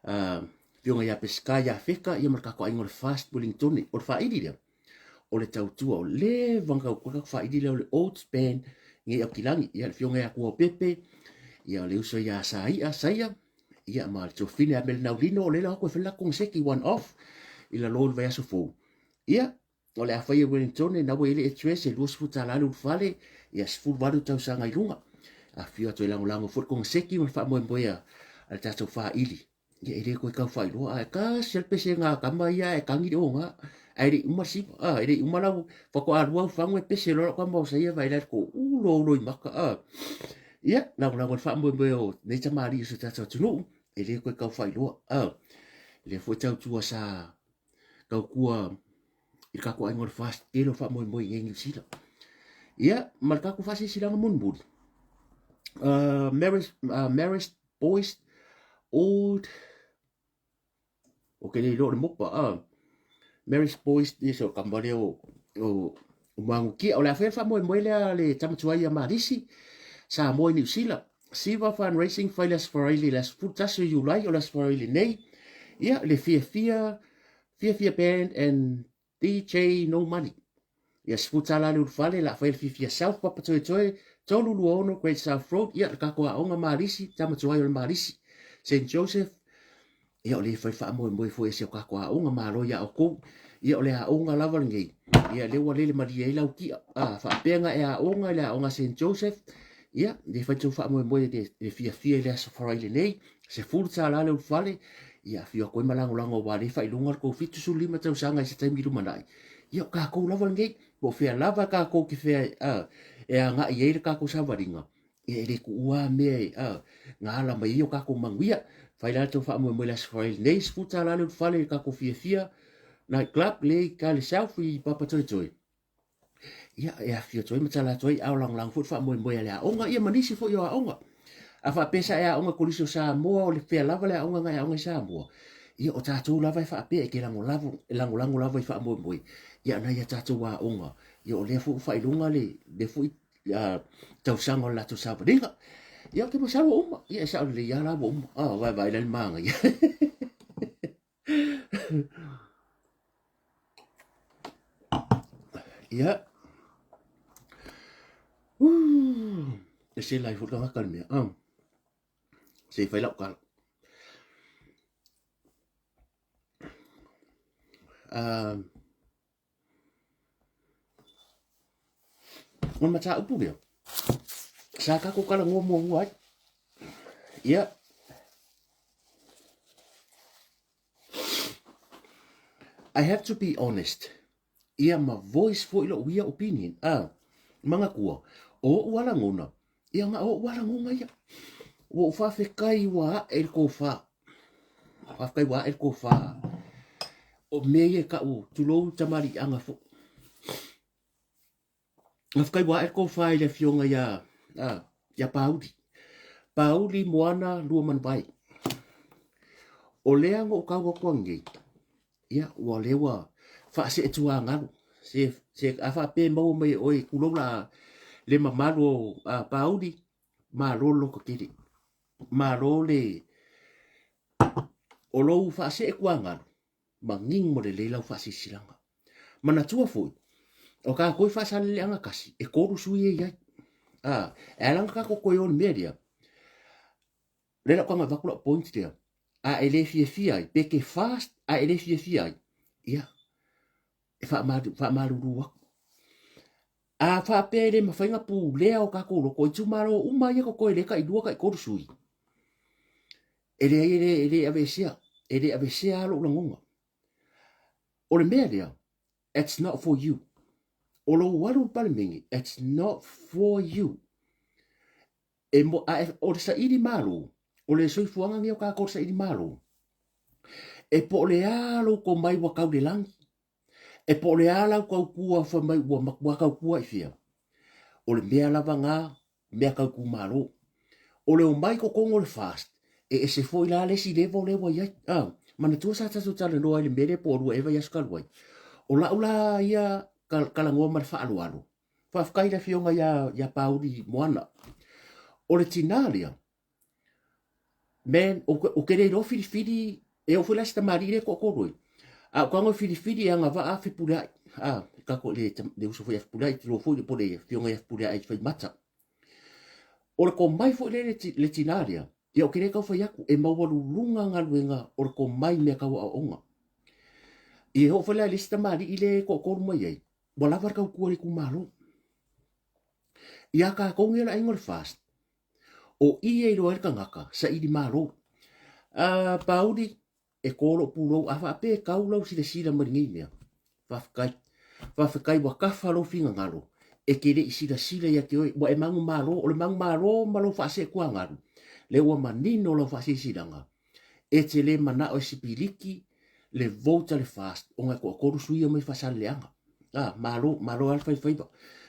[SPEAKER 2] afioga ia Peseta ia Feka, ia ma le tatou aiga o le Fast Wellingtone. O le faili lea, o le tautua, o leva ona tautua tatou faili lea o le Old Span nei Aukilagi. Ia le afioga ia Tuaopepe, ia o le uso ia Saia, Saia, ia ma le tuafafine ia Melenaulino, o lea la o atu e fai le latou koneseti one off i lalo o le vaiaso fou. Ia, o le a fai e Wellington, na ua i ai le address e $20 le ulufale, ia 18 tausaga i luga. Afifio atu e lagolago foi le koneseti ma le faamoemoe a le tatou faili. Ia e le toe tau faailoa, ae tasi lava le pesega a tama ia ae tagi le oga. Ae le i uma le siva, a, e le i uma lau, faatoa lua au fagu e pese loa lau tama o saia vaai la i le toauloulo i maka, a. Ia, lagolago i le faamoemoe o nei tamalii o si o tatou atunuu, e le toe tau faailoa, a. Lea foi tautua sa tautua i le tatou aiga o le FAST, tele o faamoemoe i inei i Niu Sila. Ia, ma le tatou faasilasilaga mulimuli, Marist Boys Old, o ke le iloa o le mopa, Marist Boys, ia se o kama lea o, o, o Magukia. O le a fai le faamoemoe lea le tama tuai ia Marisi, Samoa i Niu Sila. Siva Fundraising fai le Aso Faraile i le aso 11 o Iulai o le Aso Faraile nei. Ia, le Fiafia, Fiafia Band and DJ No Money. Ia $10 le ulufale, la fai le fiafia South Papatoetoe, 326 Great South Road, ia le kako aoga Malisi, tama tuai o le Malisi, St. Joseph, ia o le fai faamoemoe foi e si o kako aoga, malo ia oukou, ia o le aoga lava lenei, ia lea ua lele malie ai lau kia, a faapea nga e aoga i le aoga St. Joseph, ia le fai tou faamoemoe le, le fiafia i le aso Faraile lenei, $10 le ulufale, ia afio atu ai ma lagolago aua le faailoga le tou 75 tausaga i se taimi lumanai. Ia o tatou lava lenei, po o fea lava tatou te fea e agai ai le tatou savaliga, ia e le tuua mea e na ala mai ai o tatou manuia. Fai la le tou faamoemoe i le Aso Faraile nei, $10 le ulufale i le tatou fiafia night club le i Kale South i Papatoetoe. Ia, e afifio atu ai ma tala atu ai, a o lagolago foi le faamoemoe a le aoga, ia ma nisi foi o aoga. A faapea sa e aoga Kolisi o Samoa, o le fea lava le aoga na e aoga i Samoa, ia o tatou lava e faapea e te lagolago, e lagolago lava i faamoemoe, ia nai a tatou aoga, ia o lea foi ua faailoga le, le foi uh, tausaga o le latou savaliga. Ia ou te masalo ua uma, ia e sao lelei lava la ua uma. Ah, vai vai la le māngaia. Ia. E se lai foi tagata le mea. Ah. Se fai lau tala. Ah. O le mataupu lea, sa tatou talanoa muamua ai. Ia, I have to be honest. Ia ma voice foi lou ia opinion. Ah, manatua, o ou alagona, ia na o ou alagona ia. Ua ou faafetai ua ae le tofa. Faafetai ua ae le tofa. O mea ia e tau, tulou tamaliiaga foi. Faafetai ua ae le tofa i le afioga ia, ah, ia Pauli. Pauli Moana Luamanuvai. O lea na ou tau atu anei, ia, ua lea ua faaseetuagalu. Se, se a faapea e maua mai e oe, tulou la le mamalu o a, Pauli, malo le loto tele. Malo le, o lou faaseetuagalu, manino ma lelei lau faasilasilaga. Manatua foi, o tatou i Faasaleleaga tasi, e tolu sui e i ai. A, e ala ona tatou toe o i le mea lea, lea la ou tago e avatu lau point lea, a e le fiafia ai, pe te fast a e le fiafia ai, ia, e faamalulu atu. A faapea e le mafai ona pulea o tatou loto, o itumalo uma ia totoe lea e tailua taitolu sui, e leai e le, e le aveesea, e le aveesea lava lou lagona. O le mea lea, it's not for you. O lou alu i le Palemene, it's not for you. E mo, a e, o le saili malo, o le soifuaga nei o tatou o le saili malo, e po o le a lou tomai ua tau i le lagi, E po o le a lau tautua fai mai ua matua tautua i fea, o le mea lava na mea tau itumalo. O le omai i totonu o le FAST, e ese foi la le isi level lea ua i ai. Ah, manatua sa tatou talanoa ai i le mea lea po o lua ea vaiaso talu ai. O lau la ia talanoa ma le faaaloalo, faafetai i le afioga ia, ia Pauli Moana. O le tinā lea, Man, ou te le iloa filifili, e oo foi la i si tamalii lea e toatolu ai. A ou tago e filifili e agavaa Fepuleai, a, kako le, le uso foi ia Fepuleai, tulou foi po le afioga ia Fepuleai Faimata. O le komai foi lea le, le tinā lea, ia ou te le tau fai atu, e maualuluga galuega o le komai mea tau aoaoga. Ia e oo foi la i le isi tamalii lea e toatolu mai ai, ua lava le tautua i le itumalo. Ia tatou nei o le aiga o le FAST, O i e iloa ai le tagata, saili malo. A Pauli, e kō lou pulou, a faapea e kau lau silasila mai lenei mea. Faafetai. Faafetai ua tafa lou finagalo, e te le i silasila ia te oe, ua e manumalo, o le manumalo ma lou faaseetuagalu, lea ua manino lau faasilasilaga, e te le manao e sipiliki le vote a le FAST ona e toatolu sui ia mai Faasaleleaga. A, malo, malo lava le faifaiva.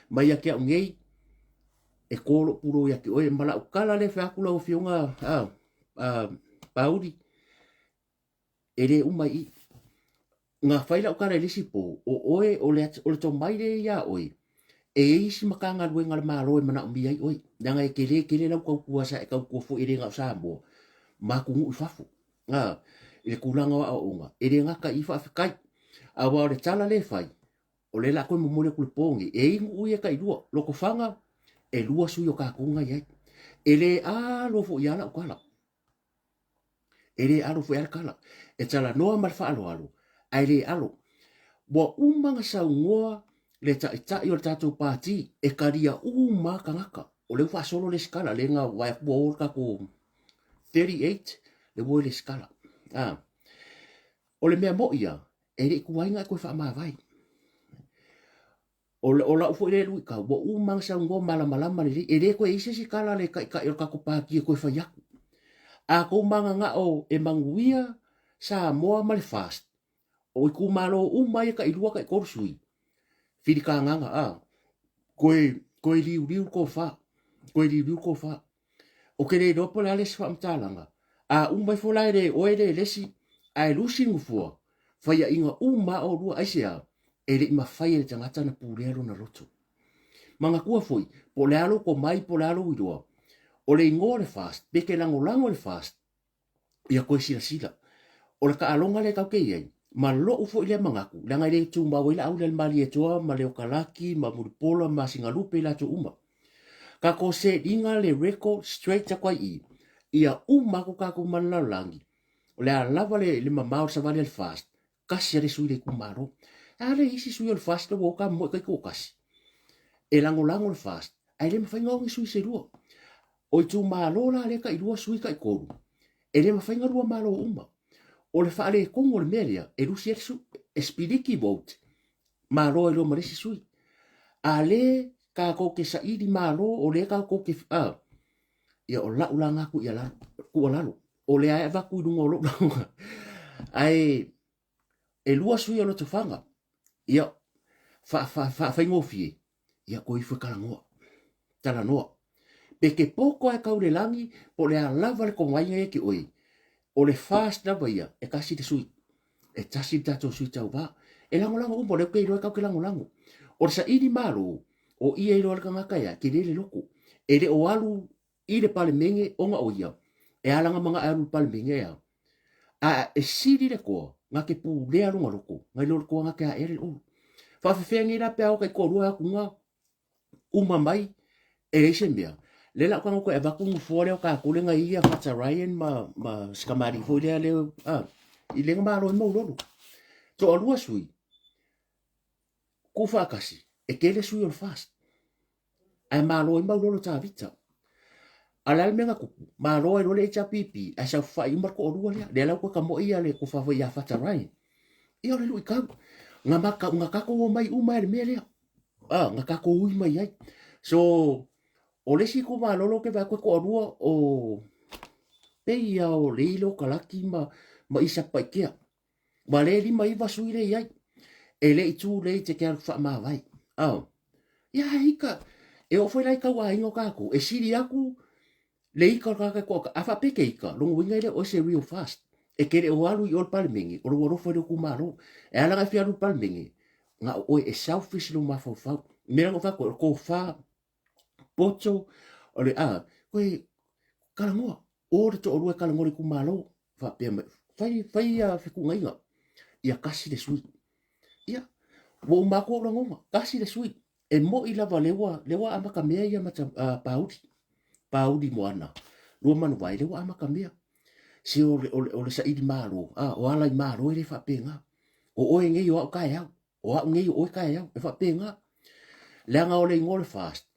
[SPEAKER 2] Mai ia te au nei, e kō lou pulou ia te oe, ma lau tala lea e fai atu lau afioga a, a, Pauli, e le uma i i. Na fai lau tala i le isi po, o oe, o le, o le tomai lea ia oe, e i ai isi Matagaluega a le Malo e manaomia ai oe, leaga e tele tele lau tautua sa e tautua foi e le na o Samoa, ma atunuu i fafo. A, i le tulaga o aoaoga, e le gata i faafetai. Aua o le tala lea e fai, o lea la a toe momoli atu le po nei, e inu ui e tailua, Lotofaga, e lua sui o tatou na i ai. E le alo foi lava lau tala. E le alo foi lava le tala. E talanoa ma le faaaloalo, ae le alo. Ua uma ona saunoa le taitai o le tatou pati e talia uma lava tagata. O lea ua faasolo le isi tala, lea na vaai atu ua o le tatou 38, lea ua o le isi tala. Ah. O le mea moi ia, e le i tuai ona e toe faamavae. O, o lau foi lea luitau, ua uma ona saunoa malamalama lelei, e le toe i ai se isi tala a le taitai o le tatou pati e toe fai atu. A tou mananao e manuia Samoa ma le FAST, o itumalo uma ia tailua taitolu sui, filitagaga, a, toe, toe liuliu le tofa, toe liuliu le tofa. Ou te le iloa po o le a le isi faamatalaga. A uma ifo la e le oe le lesi ae lusi le nofoa, faiaina uma lava oulua. Aisea? E le i mafai e le tagata ona pulea lona loto. Manatua foi, po o le a lou tomai po o le a lou iloa, o le igoa o le FAST, pe te lagolago i le FAST, ia toe silasila. O le taaloga lea tatou te i ai, ma lou foi lea manatu, leaga e le tumau ai Laauli a le Malietoa ma Leokalaki ma Mulipola ma Sinalupe i latou uma. Tatou seliga le record straight atu ai i i, ia uma atu tatou ma le lalolagi, o le a lava le, le mamao o le savali a le FAST, tasi a le sui le itumalo. A le isi sui o le FAST ua o ta moe taitoatasi. E lagolago le FAST, ae le mafai ona o ni sui se lua. O itumalo la lea tailua sui taitolu, e le mafai ona lua malo uma. O le faaletonu o le mea lea, e lusi ai le sui, e spiliki vote, malo ai loa ma le isi sui. A le tatou te saili malo, o lea tatou te, a, ia o lau la na tuualalo, o lea e avatu i luga o lou lauga. Ae e lua sui o Lotofaga, ia, faafaigofie, ia toe ifo e talanoa. Talanoa. Pe te poto ae tau le lagi, po o le a lava le tomai ia te oe, o le FAST lava ia, e tasi le sui. E tasi le tatou sui tauva. E lagolago uma, o lea ou te iloa e tatou te lagolago. O le saili malo, o ia e iloa le tagata e a, tele le loto. E le o alu i le Palemene ona o ia, e ala na e alu i le Palemene e a. A e sili le toa, na te pulea lona loto, nai lo le toa na te aea le ulu. Faafefea nei la pe a o taitoalua atu na uma mai e leai se mea. Lea la o tago toe avatu nofoa lea o tatou lea na i ai ia Fata Ryan ma, ma si kamali'i foi lea lea, a, i lea na malo ai Maulolo. Toalua sui, tuufaatasi, e tele sui o le FAST. Ae malo ai Maulolo Tavita. A o le a le mea na tupu? Malo ai loa le HRPP ae saofafai uma le toalua lea. Lea la ua toe tamoe ia le tofa foi ia Fata Ryan. Ia o le luitau. Na, maka, na tatou omai uma ai le mea lea. Ah, na tatou ui mai ai. So, o le isi itumalo lea ou te vaai atu e toalua o pei ia o Leilo Kalaki ma, ma Isa Paikea. Ua le 59 sui le i ai. E le i too late e te alu faamavae. Oh. Ia ika, e oo foi la i tau aiga o tatou, e sili atu le ika o le tagata e toa, a faapea ke ika, lona uiga e le o oe se real fast. E te le o alu i o le Palemene, o lou alofa i lou itumalo. E ala ona e fia alu i le Palemene, na o oe e selfish lou mafaufau. O le mea lea na ou fai atu ai, o le tofa poto, o le a, koe talanoa, o le toalua e talanoa i le itumalo, faapea mai, fai, fai ia fetuunaiga, ia tasi le sui. Ia, ua uma atu ou lagona, tasi le sui. E moi lava lea ua, lea ua amata mea ia mata, Pauli, Pauli Moana, Luamanuvae, lea ua amata mea. Se o le, o le, o le saili malo, a, o ala i malo e le faapena. O oe nei o au taeao, o au nei o oe taeao, e faapena. Leaga o le igoa o le FAST,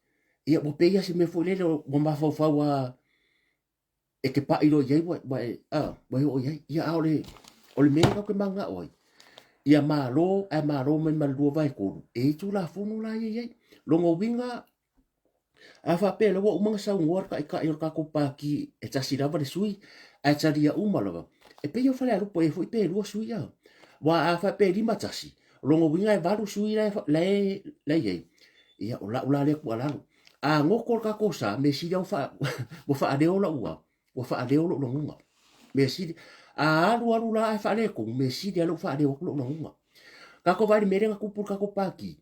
[SPEAKER 2] ia ua pei lava se mea foi lele ua mafaufau lava e te paʻi loa i ai ua, ua e, a, ua e oo i ai. Ia, a o le, o le mea lea tatou te mananao ai, ia malo ae malo mai ma le 2/3, e i ai Tulafono la ia e i ai. Lona uiga, a faapea lea ua uma ona saunoa le taitai o le tatou Pati e tasi lava le sui, ae talia uma lava, e pei o Falealupo ea foi pe lua sui a. Aua a faapea e 5-1, o lona uiga e 8 sui la e, la e, la e i ai. Ia, o lau la lea tuualalo. A goto le tatou sa, mea sili lava ua faa, ua faaleo lau a, ua faaleo lou lagona. Mea sili, a alu alu la ae faaletonu, mea sili lava lea ua faaleo atu lou lagona. Tatou vaai i le mea lea na tupu i le tatou Pati,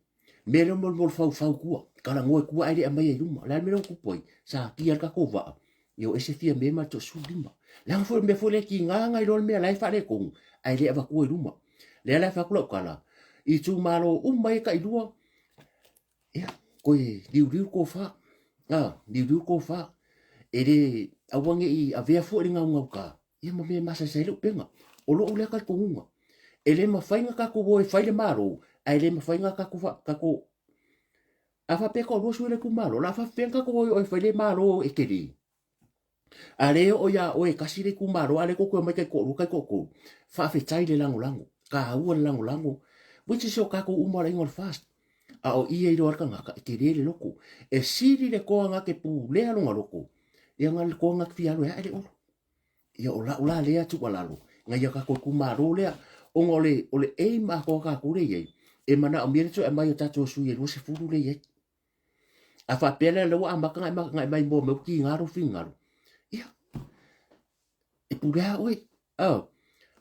[SPEAKER 2] mea lea molimoli faufau tua, talanoa i tua ae le aumaia i luma. O le a le mea lea ua tupu ai? Sa atia le tatou vaa, ia o ese fia mea ma le toasefuluima. Leaga foi o le mea foi lea e tiga ona iloa le mea la e faaletonu, ae le avatua i luma. Lea la e fai atu lau tala, i itumalo uma ia e tailua, ia, toe liuliu le tofa, a, liuliu le tofa. E le, aua ne i avea foi le gaugauta, ia ma mea e masaesai ai le upega. O lou lea talitonuga, e le mafai ona tatou o e fai le Malo, ae le mafai ona tatou, tatou, a faapea e toalua sui o le itumalo, o le a faapefea ona tatou o e fai le Malo e tele? A le oo iā oe e tasi le itumalo, a lea tou te omai taitoalua taitoatolu, faafetai le lagolago, taua le lagolago, which is o tatou uma le aiga o le FAST. A o i e iloa ai le tagata, e tele le loto. E sili le toa na te pulea lona loto, ia na le toa na te fia alu e ae le olo. Ia o lau la lea tuualalo, na ia tatou itumalo lea, ona o le, o le aim atoa tatou lea e i ai, e manaomia le toe aumai o tatou sui e 20 lea e i ai. A faapea lea, lea ua amata ona e maimoa mai ua tiga lou finagalo, ia, e pule lava oe. Oh,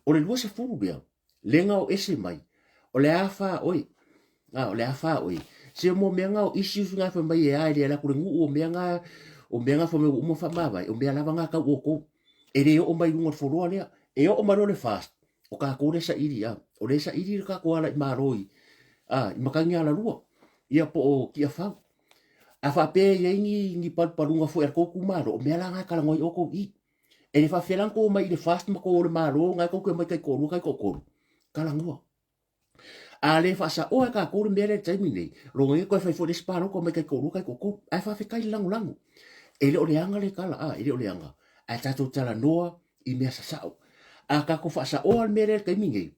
[SPEAKER 2] o le 20 lea, lea na o ese mai, o le a fa oe. Ah, o le a fa oe. Se mo mea nga o issues nga fai mai e a e le ala atu le nuu o mea nga o mea nga fai mai ua uma faamavae, o mea lava nga tau outou. E le oo mai i luga o le foloa lea. E oo mai loa le FAST, o tatou lea e saili, a, o lea e saili le tatou ala i Malo i, a, i matagi alalua, ia po o Tiafau. A faapea e i ai ni, ni palupaluga foi a le tou itumalo, o mea la na e talanoa ai outou i i. E le faapefea la ona tou omai i le FAST ma tou o le Malo, na e tou te omai taitoalua taitoatolu. Talanoa. A le faasaoa e tatou le mea lea i le taimi lenei, lona uiga toe fai foi le isi palota omai taitoalua taitoatolu. Ae faafetai le lagolago. E le o leaga le tala, a, e le o leaga. Ae tatou talanoa i mea sasao. A tatou faasaoa le mea lea i le taimi lenei,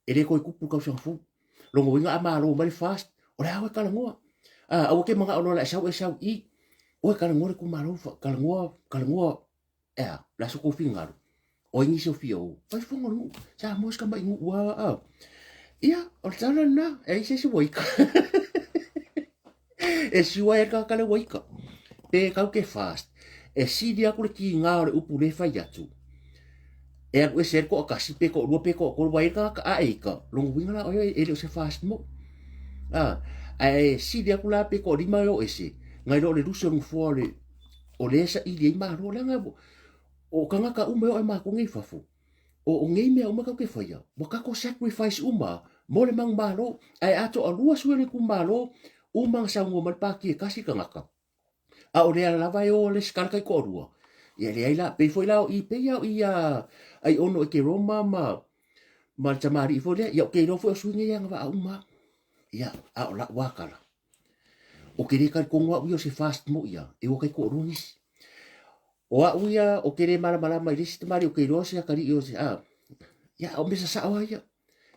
[SPEAKER 2] e le toe tupu le tausaga fou. Lona uiga a malo mai le FAST, o le a oe talanoa. A, aua te manao loa o le a e sau e sau i, oe talanoa le itumalo, talanoa, talanoa e a, le aso tou finagalo, o ai nisi o fia o, fai fono le nuu, Samoa si tamai nuu a, a. Ia, o le tala lena, e ai se isi ua ika. E siua ai le tagata lea ua ika. Pe kau ke fast, e sili atu le kiga o le upu le fai atu. E alu ese ai le toatasi, pe toalua, pe toatolu, ua i ai le tagata a e ika, lona uiga la o e le o se fast mo. A, ae sili atu la pe toalima e o ese, nai lo o le lusi o le nofoa o le, o lea e saili ai Malo, leaga o tagata uma e oo ai matou nei i fafo, o nei mea uma tatou te faia, ua tatou sacrifice uma mo le manumalo. Ae a toalua sui o le itumalo, uma ona saunoa mai le pati e tasi le tagata, a o lea lava e o le isi tagata taitoalua, ia e leai la, pei foi la o i, pei lava o i ia Aiono Ekeroma ma ma le tamalii foi lea, ia ou te iloa foi o sui nei e agavaa uma lava. Ia, a o lau lava tala, Ou te le talitonu au ia o se fast mo ia, e ua taitoalua nisi. O au ia, ou te le malamalama i le isi tamalii, ou te iloa se atalii o se, a, ia, o mea sasao lava ia.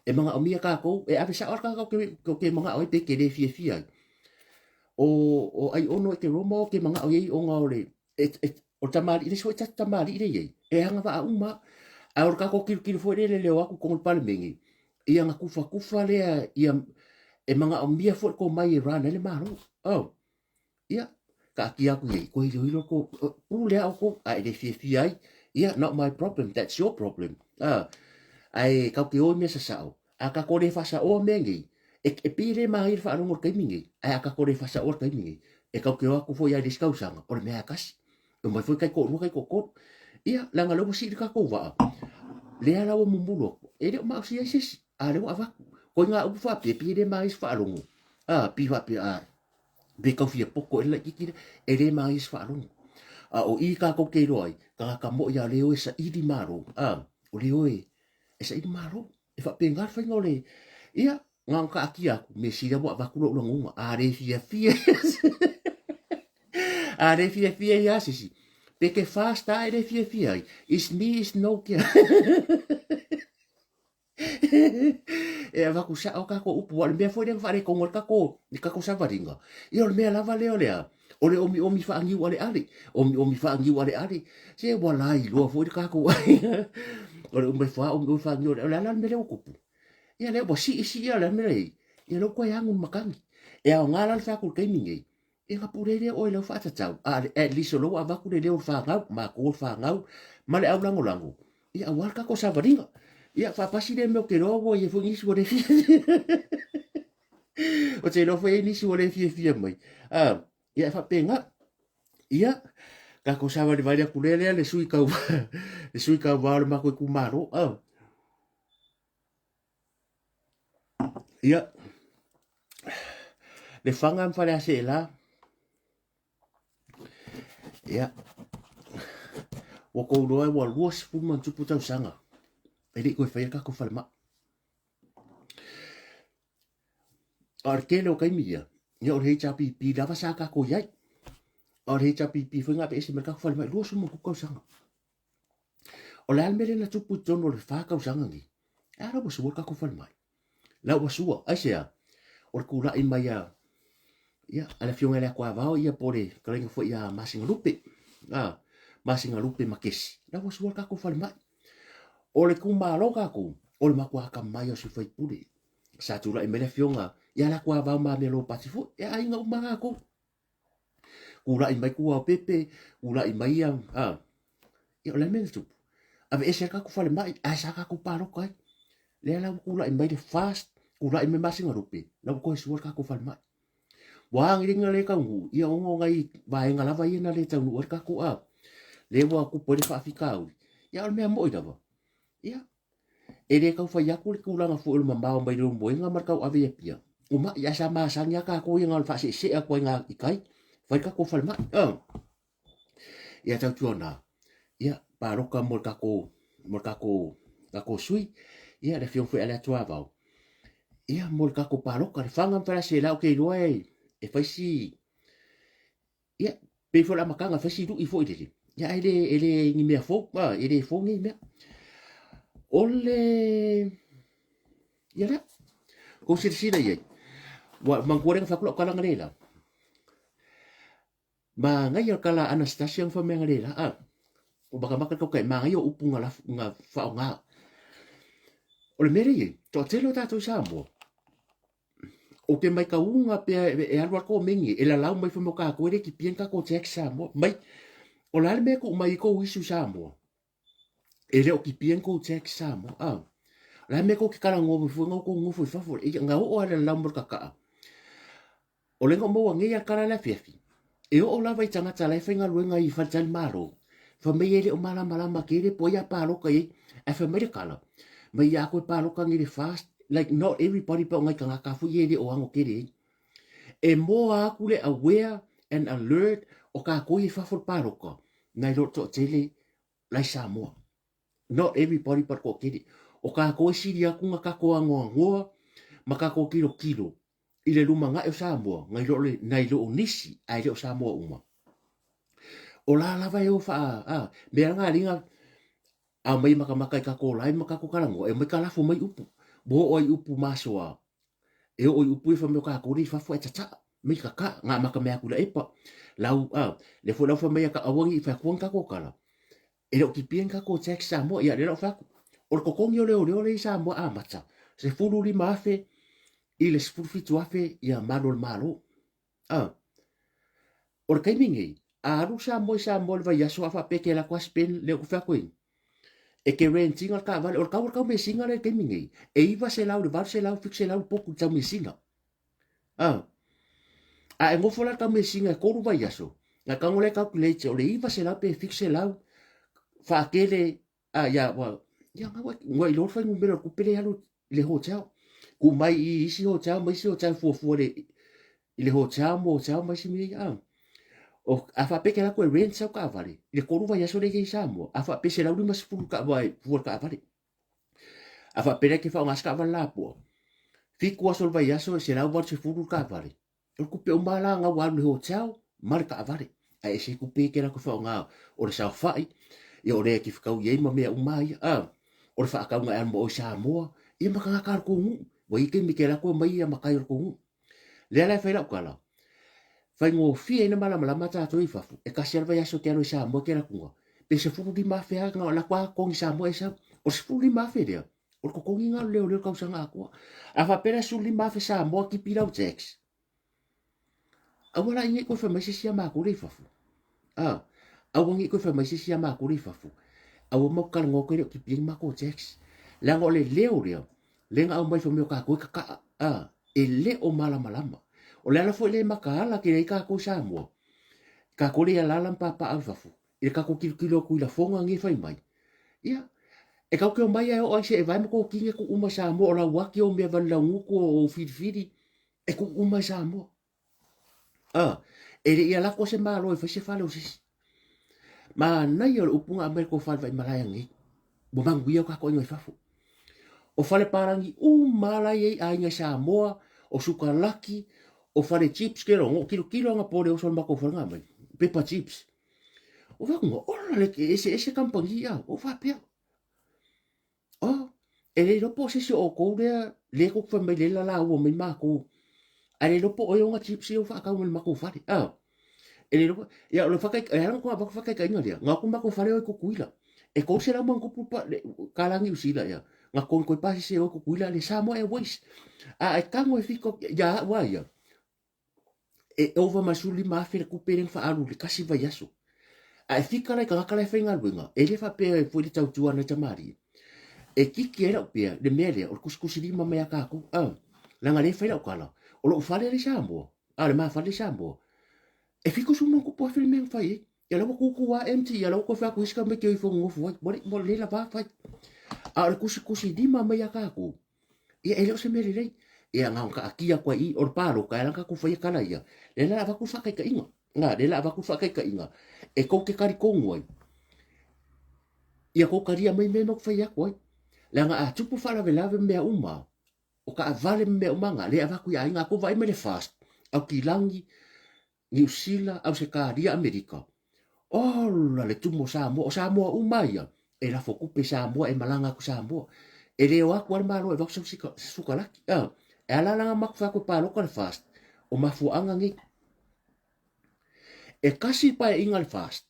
[SPEAKER 2] E manaomia tatou, e ave sao lava le tagata ou te, ou te manao ai pe te le fiafia ai. O, o Aiono Ekeroma ou te manao i ai ona o le, e, e, o le tamalii, le isi foi tamalii lea e i ai, e agavaa uma lava. Ae o le tatou tilotilo foi lele le o atu i totonu o le Palemene, ia ona tufatufa lea, ia, e manaomia foi le tomai e run ai le Malo. Oh, ia, taatia atu i ai, toe iloilo ko, pule lava outou, a e le fiafia ai, ia, not my problem, that's your problem. Ah, ae tatou te o i mea sasao, a tatou le faasaoa mea nei, e, e pei e le manaia le faalogo i le taimi nei, ae a tatou le faasaoa le taimi nei, e tatou te o atu foi lava i le isi tausaga, o le mea lava e tasi. E omai foi taitoalua taitoatolu. Ia, leaga o lea ua sii le tatou vaa, lea la ua mumulu atu, e le o maosia ai se isi, a o lea ua avatu. Koiga upu faapea, pei e le manaia se faalogo, a, pei faapea, a, pe tau fia poto ea le laitiiti lea, e le manaia se faalogo. A o i tatou te iloa ai, tagata moi lava o lea e o e saili malo, a, o lea e o e saili malo. E faapena le faiga o le, ia, na ona taatia atu, mea sili lava ua avatu lou lagona, a le fiafia, a le fiafia ai lava se isi, pe te fast lava e le fiafia ai, is me is no kia. E avatu sao tatou upu, aua o le mea foi lea na faaletonu ai le tatou, le tatou savaliga, ia o le mea lava lea o le a? O le omiomi faaniu aleale, omiomi faaniu aleale, se ua lailoa foi le tatou aiga. O le uma ifo lava omiomi faaniu aleale, o le a la le mea lea ua tupu? Ia lea ua sii sii lava le mea lea i ai, ia lea ua toe agu i le matagi. E aoga la le fai atu i le taimi nei, ia ona pule lea oe i lau faatatau, a at least o lea ua avatu le leo o le fanau, matou o le fanau ma le aulagolago, ia aua le tatou savaliga. Ia faapasi lea mea ou te iloa ua i ai foi nisi ua le fiafia. Ou te iloa foi e i ai nisi ua le fiafia mai. Ah, ia e faapena. Ia, tatou savalivali atu lea lea le sui tauva, le sui tauva o le matou itumalo. Ah. Ia, le faga ma Faleaseela, ia, ua kou loa ua 20 ma tupu tausaga e le i toe faia le tatou falemai. A o le tele o taimi ia, ia o le HRPP lava sa tatou i ai. A o le HRPP foi na aveese mai le tatou falemai 20 ma tupu tausaga. O le a le mea lea na tupu i totonu o le 4 tausaga nei? A la ua sua le tatou falemai. La ua sua, aisea? O le tulai mai a ia, a le afioga i le Atuavao ia po o le fetalaiga foi ia Masinalupe. A, Masinalupe ma Kesi. La ua sua le tatou falemai. O le itumalo tatou, o le matua atamai o sui usufono. Sa tulai mai le afioga ia le Atuavao ma Mea Lopati foi. E aiga uma tatou. Tulai mai Tuaopepe, tulai mai ia, a, ia o le a le mea na tupu? Aveese ai le tatou falemai, ae sa tatou palota ai. Lea la ua tulai mai le FAST, tulai mai Masinalupe, la ua toe sua le tatou falemai. Ua agiga le taunuu, ia ona o nai vaega lava ia na le taunuu ai le tatou a, lea ua tupu ai le faafitauli. Ia o le mea moni lava, ia, E le tau fai atu le tulaga foi o le mamao mai Leulumoega ma le tau ave i Apia. Ua mai ae sa masani lava tatou ia na o le faaseesee atu ai i tai, fai le tatou falemai. Ia tautuana, ia palota mo le tatou mo le tatou tatou sui, ia le afioga foi ia Leatuavao, ia mo le tatou palota, le faga ma Faleaseela ou te iloa e fai si Ia, pei foi o le amataga, fai si lui foi lele. Ia, ae le, e le ni mea fou, a, e le fou nei mea. O le... Ia lea, kou silasila i ai. Ua manatua lea na fai atu lau tala analeila. Manaia le tala a Anastasia na fai mai analeila, a. Ua matamata le tautai, manaia o upu na, laf, na faaaoga. O le mea lea e i ai, toatele o tatou i Samoa, Ou te maitauina pea e alu lava le komeni e lalau mai fai mai o tatou e le kipia ni tatou tax Samoa. Mai, o le a le mea e tuu mai ai tou issue Samoa? E le o kipia ni tou tax Samoa. Ah. O le a le mea tou te talanoa mai fua na outou nofo i fafo. E, na oo lava i le lalau mai o le kakaa. O lea na ou maua nei lava le tala i le afiafi, e oo lava i tagata la e faigaluega i faletalimalo, fai mai e le o malamalama tele po o ai a palota i ai, ae fai mai le tala, mai ia a toe palota nei i le FAST, like not everybody but o nai tagata foi ia e le o ano tele ai. E moa atu le aware and alert o tatou ia i fafo i le palota, nai lo le toatele la i Samoa. Not everybody but toatele. O tatou e sili atu na tatou anoanoa ma tatou tilotilo i le lumanai o Samoa nai lo, nai lo o nisi ae le o Samoa uma. O la lava e o faa, a, mea nga linga a mai makamaka i kako lai ma kako talanoa, e mai ka lafo mai upu. Ua oo ai upu masoa, e oo i upu ia fai mai o kākou lea i fafo ae tataa, mai kakaa, nga maka mea atu i la epa. Lau, a, lea foi lau fai mai a ka aua nei i fai atua ni kako tala. E le o kipia ni kako tax Samoa, ia lea la o fai atu. O le totogi o leoleo lea i Samoa amata, 15,000 i le 17,000 ia malu o le Malo. A, o le taimi nei, a alu Samoa i Samoa i le vaiaso a faapea e te alu atu a spend, lea ou te fai atu ai, e te rent ina le taavale, o le tau o le tau measina lea i le taimi nei, e 900 i le 800, 700 le potu i le tau measina. A, a e nofo la le tau measina e 3 vaiaso, na tago lea e calculate o le 900 pe 700 faatele A ia, ua, ia, nga ua, ua iloa le fuainumera o le tupe lea e alu i le hotel. Ku mai i isi hotel ma isi hotel fuafua le, i le hotel mo hotel ma isi mea ia. A. O, a faapea ke lakou e rent sau taavale, i le 3 vaiaso lea e i ai i Samoa, a faapea 150 ka, ua, fua le taavale. A faapea lea e te faaaoga se taavale lapoa, 7 aso o le vaiaso e 180 le taavale. O le tupe uma la na ua alu i le hotel ma le taavale. Ae ese tupe ia ke latou faaaoga o le saofai, ia o lea e te fetau i ai ma mea uma ia. A, o le faatauga e alu ma oe i Samoa, ia ma tagata o le tou nuu. Ua i ai taimi e te alu atu aumai ia matai o le tou nuu. Lea la e fai lau tala, faigofie ai na malamalama tatou i fafo, e tasi lava le vaiaso e te alu ai i Samoa e te alu atu pe 15,000 lava na o latou lava totogi i Samoa e sau. O le 15,000 lea, O le totogi lena o le leoleo tausaga atoa. A faapea la e 15,000 Samoa tipi lau tax, aua la nei toe fai mai se isi a matou lea i fafo. A, aua nei toe fai mai se isi a matou lea i fafo. Aua matou talanoa atu e le o tipi ai ni matou tax. Leaga o le leo lea, lea na aumai fai mai o tatou e kakaa. A, e le o malamalama. O le ala foi lea e mataala tele ai tatou i Samoa, tatou lea e alaala ma papaaao i fafo, i le tatou tilotilo atu i lafoga nei e fai mai. Ia, E kau ke o mai e o ai se e vai ma ko kinge ku uma Samoa o lau aki o mea vali lau nguku o filifili e ku uma i Samoa. Ah, e le ia lako se malo e fai se fale o sisi. Manaia o le upu nga aumai ko fale vai malaia nei. Ua manuia o kākou aiga i fafo. O fale palangi uma la i ai aiga i Samoa, o sukalaki, o fale chips ke rongo, kilo kilo anga pole oso le makou fale nga mai. Pepper chips. O whakunga, ola le ke ese ese kampani ia, o whapea. Oh, e le iloa po o se isi o oukou lea, lea kou te fai mai lea la laua mai makou. Ae le iloa po o e ona chips ia ua faatau mai le matou fale. Ah, e le iloa, ia o le whakai, e ala ona avatu whakaitaiga lea, na o atu matou fale o i Tutuila. E 300 ma ona tupu pa, le, kala Niu Sila ia, na koikoi pasese o i Tutuila le Samoa Airways. A e tago e fito, ia au a ia, e ova ma le 15,000 le tupe lea na faaalu i le tasi vaiaso. A e fika la i tagata la e faigaluega, e le faapea e foi le tautua a nai tamalii. E kiki ai lau pea le mea lea o le tusitusilima mai a tatou. Ah, leaga lea e fai lau tala, o lou fale lea i Samoa, a o le ma fale i Samoa, e 70 ma ona tupu afe le mea na fai ai. Ia la ua tutu lava empty, ia la ua toe fai atu isi tamaiti o ifo nonofo ai. Ua le, ua le lava fai. A o le tusitusilima mai a tatou, Ia, e le o se mea lelei. Ia, na ona taatia atu ai i, o le palota, e ala ona tatou faia tala ia, lea la avatu le faataitaiga. Na, lea la avatu le faataitaiga, e tou te talitonu ai, ia tou talia mai mea matou te fai atu ai. Leaga a tupu faalavelave ma mea uma, o taavale ma mea uma na, lea e avatu i aiga, a tou vaai mai le FAST, Aukilagi, Niu Sila, Ausetalia, Amerika. Ola le tumu o Samoa, o Samoa uma ia, e lafo tupe i Samoa, e malaga atu i Samoa. E le o atu a le Malo e avatu se sukalaki. Ah, e ala la ona matou fai atu e palota le FAST, o mafuaaga nei. E kasi le paeaiga a le FAST,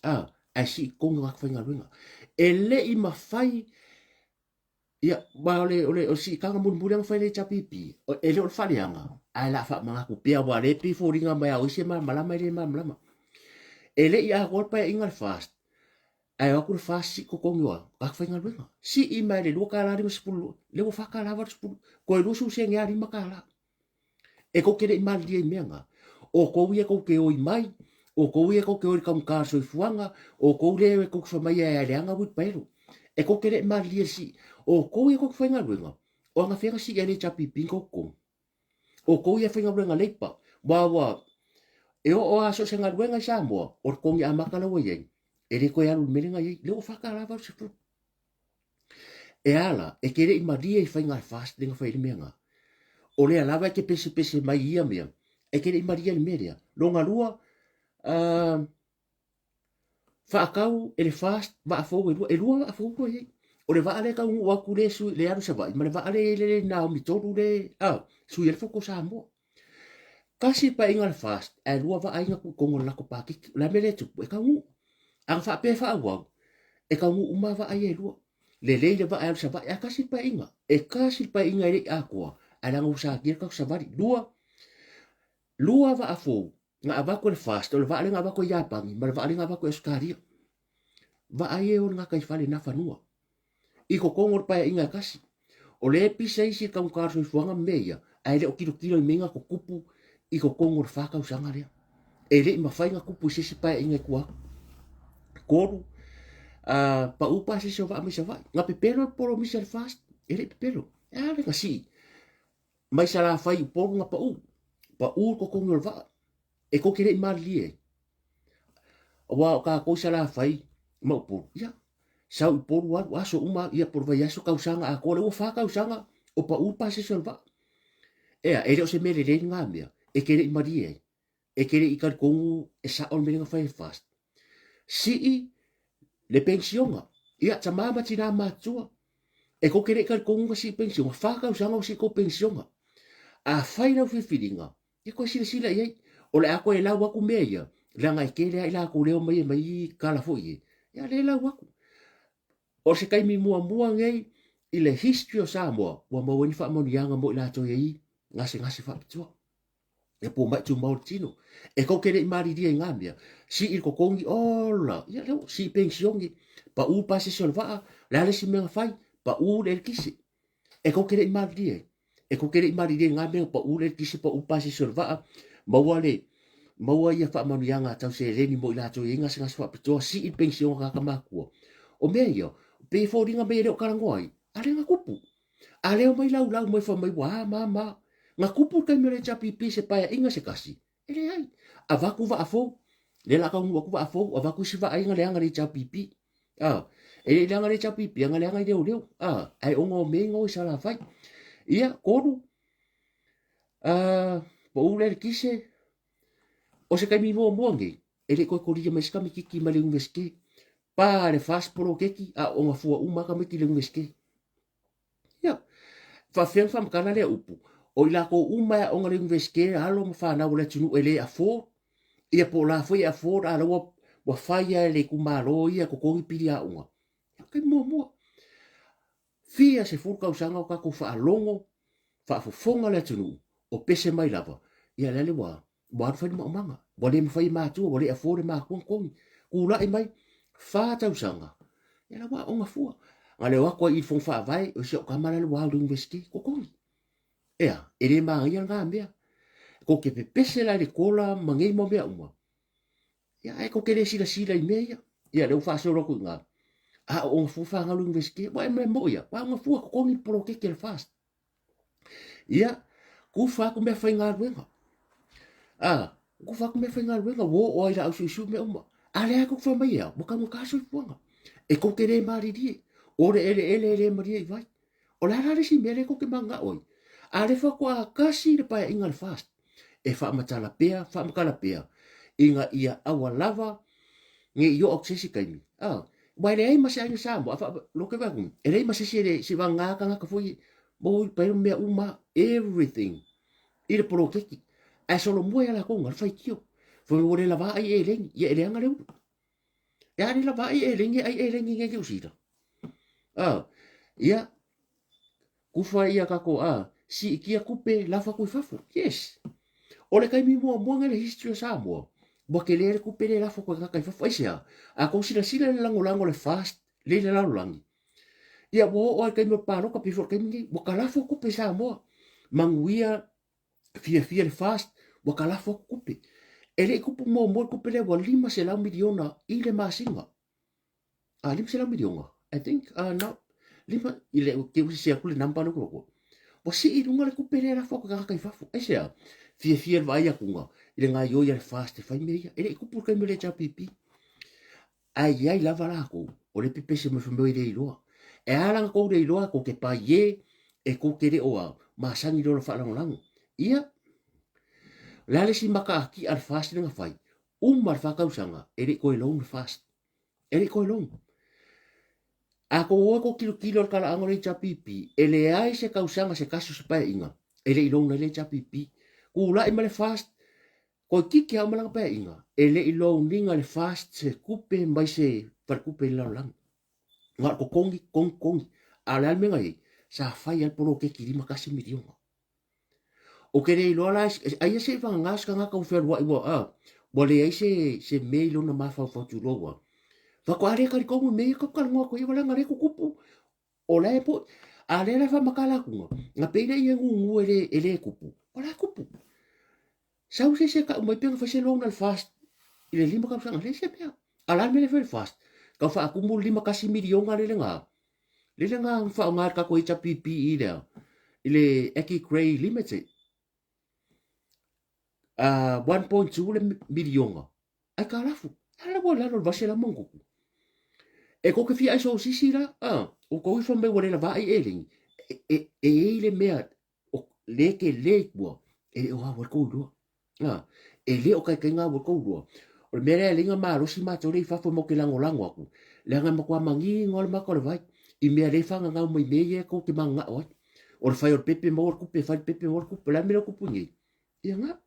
[SPEAKER 2] ah, ae sii totogi o tagata faigaluega. E le i mafai Ia, ma o le, o le, o le siitaga mulimuli na fai le HRPP, e le o le faaleaga, ae la faamanatu pea, aua o lea e pei e foliga mai a o isi e malamalama e le malamalama. E le i atoa le paeaiga a le FAST, ae o atu le FAST sii totogi o tagata faigaluega. Sii mai le $2.52, lea ua $4.80, toe 20 sene lava $5. E tou te le i malilie i mea na. O tou ia tou te oi mai, o tou ia tou te oi i le taugata o le soifuaga, o tou lea tou te fai mai e leaga uilipaelo. E tou te le i malilie i le sii. O tou ia tou te faigaluega, o anafea na sii ai le HRPP ni tou totogi? O tou ia e faigaluega leipa, aua ua e oo lava so o se galuega i Samoa, o le totogi amata la ua i ai, e le toe alu i le mea lea na i ai, lea ua $4.80. E ala, e te le i malie i faiga a le FAST lea na fai ai le mea na. O lea lava e te pesepese mai i ia mea, e te le i malie i le mea lea. Lona lua, uh, faatau e le FAST vaa fou e lua, e lua vaa fou ua i ai. O le vaa lea e taunuu atu le sui, le alu Savaii, ma le vaa lea e i ai le Naomi 3 le, ah, sui ai le Foko Samoa. Tasi le paeaiga a le FAST, ae lua vaa ia na tuu i totonu o le latou paketi. O le a le mea lea e tupu? E taunuu. A na faapea e faaauau, e taunuu uma lava vaa ia e lua. Lelei le vaa e alu i Savaii, ae tasi le paeaiga. E tasi le paeaiga e le i atoa, ae leaga ua satia le tatou savali. Lua, lua vaa fou na avatu e le FAST, o le vaa lea na avatu e Iapani ma le vaa lea na avatu e Ausetalia. Vaa ia e o i le gataifale i Nafanua. I totonu o le paeaiga e tasi. O lea e pisa isi i le taugata o le soifuaga ma mea ia, ae le o tilotilo i mea na tutupu i totonu o le fa tausaga lea. E le i mafai ona tupu i se isi paeaiga i tua atu. Tolu, uh, pau pasese o vaa mai Savaii. Na pepelo le polomisi a le FAST, e le i pepelo. E a le na sii. Mai Salafai i Upolu na pau. Pau le totogi o le vaa. E tou te le i malilie ai. Aua o tatou i Salafai ma Upolu, ia, sau i Upolu alu, aso uma, ia, po o le vaiaso, tausaga atoa, lea ua fa tausaga o pau le pasese o le vaa. Ea, e le o se mea lelei lena mea, e te le i malie ai. E te le i talitonu e sao le mea lea na fai e le FAST. Sii le penisiona. Ia, tama ma tina matutua, e tou te le i talitonu na sii penisiona, fa tausaga o sii tou penisiona. Afai lau filifiliga, Ia toe silasila i ai. O le a toe lau atu mea ia, leaga e tele lava i latou lea e omai e aumai tala foi e, ia lea e lau atu. O se taimi muamua nei i le history o Samoa ua maua ai ni faamanuiaga mo i latou e i ai gasegase faapitoa. Ia po mai tumau le tino. E tou te le i malilie i ngā mea. Sii le totogi, ola, ia lea ua sii penisione, pau pasese o le vaa, le a le isi mea na fai, pau le eletise. E tou te le i malilie ai. E tou te le i malilie i ngā mea pau le eletise, pau pasese o le vaa, maua le maua ia faamanuiaga tau seleni mo i latou e i ai gasegase faapitoa, sii le penisione a tagata matutua. O mea ia, Pei e foliga mai e le o talanoa ai, a lea na tupu. A lea omai laulau mai fai mai ua a ma ma. Na tupu le taimi o le HRPP se paeaiga se tasi, e leai. Avatu vaa fou, lea la taunuu atu vaa fou, avatu isi vaa ia na leaga i le HRPP. A, e le i leaga le HRPP, na leaga i leoleo. A, ae ona o mea ia na o i Salafai. Ia, tolu, a, pau le eletise, o se taimi muamua nei, e le i toe tolia mai se tamaititi mai le Iunivesite. Pa le FAST poloketi, a o ona fua uma lava tamaiti i le Iunivesite. Ia, faafefea ona faamatala lea upu, o i latou uma e aoga i le Iunivesite, alo ma fanau a le atunuu e le afford, ia po o la foi e afford a o la ua, ua fai lava e le itumalo ia e totogi pili aoga. Ia, taimi muamua. Fia 10 tausaga o tatou faalogo, faafofoga le atunuu, o pese mai lava, ia le ale ua, ua alu fai le maumaga, ua le mafai e matua, ua le afford e matua ona totogi. Tulai mai, fa tausaga, ia la ua aoga fua. Na le o atu ai i le fono faavae, o si au tama la le ua au i le University, totogi. Ea, e le manaia lena mea. Kou te pepese la i le kola ma nei mau mea uma. Ia, ae kou te le silasila i mea ia. Ia, lea ua faasolo atu i ina. A o ona fua fanau le University, ua e mea moi ia, ua aoga fua totogi le poloketi a le FAST. Ia, kufa atu mea faigaluega. A, kufa atu mea faigaluega, ua oo ai laau suisui mea uma. A lea kou fai mai ea, ua taugata soifuaga. E kou te le malilie, o le eleele e le malie i vai. O le a la le isi mea lea kou te mananao ai? A lea faatoa tasi le paeaiga a le FAST, e faamatala pea, faamatala pea, ina ia aua lava ne i oo atu se isi taimi. A, aua e leai ma se aiga Samoa, a faa, loke vae atu, e leai ma se isi e le, se vagana tagata foi mo i pae mea uma, everything, i le poloketi. Ae solomua ia latou na le faitio. Fai mai ua le lava ai eleni, ia e leaga le ulu. E a le lava ai eleni, ai eleni nei Niu Sila. A, ia, kufa ia kako a, siitia kupe lafo atu i fafo. Yes. O le taimi muamua nei le history o Samoa, ua tele le kupe le lafo atu e tagata i fafo. Aisea? A tou silasila i le lagolago o le FAST le i le lalolagi, ia ua oo lava i le taimi o le palota pei foi o le taimi nei, ua talafo kupe i Samoa. Manuia fiafia le FAST, ua talafo atu kupe. E le i kupu muamua le kupe lea ua 500 miliona i le masina. A, 500 miliona? I think, no, lima, i le, te ua sese atu le number lea ua Ua sii i luga le kupe lea e lafo atu i tagata i fafo. Aisea? Fiafia le vaai atuga i le gaoioi a le FAST e fai mea ia. E le i kupu le taimi o le HRPP. Ae i ai lava latou, o le pepese mai fai mai e le iloa. E a la ona tou le iloa, tou te paie, e tou te le o a, masani le ola faalagolago. Ia, o le a le isi mataatia a le FAST lea na fai? Uma le fa tausaga, e le i toe loan le FAST. E le i toe loan. A tou o e tou tilotilo i le talaaga o le HRPP, e leai se tausaga se tasi o se paeaiga e le i loan ai le HRPP. Tulai mai le FAST, toeitiiti lava uma lana paeaiga, e le i loan ina le FAST se tupe mai se faletupe i le lalolagi. Na o le totogi, totogi, totogi. A o le a le mea na i ai? Sa fai lava le poloketi $51 miliona. Ou te le iloa la, aia se i vagana se tagata ua fealuai ua, a, ua leai se, se mea i lona mafaufau tulou a. Faatoa le talitonu i mea ia tatou talanoa atu ai, ua leaga lea e tutupu. O la e po, a lea la e faamatala atuga, na pei lea ia gugu e le, e le tupu. O la e tupu. Sau se isi e tau mai pe na fai se loan a le FAST i le 5 tausaga, leai se mea. A o le a le mea lea e fai e le FAST? Tau faatumu le 51 miliona lele na, lele na faaaoga e le tatou HRPP i le a? I le Aki Gray Limited. 1.2 le miliona. Ai kalafu. A la ua lalo le 800 ma ona tupu. E kou te fia ai sosisi la, a, o kou i fai mai ua le lava ai eleni. E, e, e i le mea o le ke le i tua, e le o au ai kou iloa. A, e le o taitaiga au ai kou iloa. O le mea lea e ala ai ona malosi matou lea i fafo matou te lagolago atu, leaga e matua manino lava le mata o le vai i mea lea e faagagau mai mea ia tou te mananao ai. O le fai o le pepe maua le tupe, fai le pepe maua le tupe. O le a le mea lea ua tupu nei? Ia na.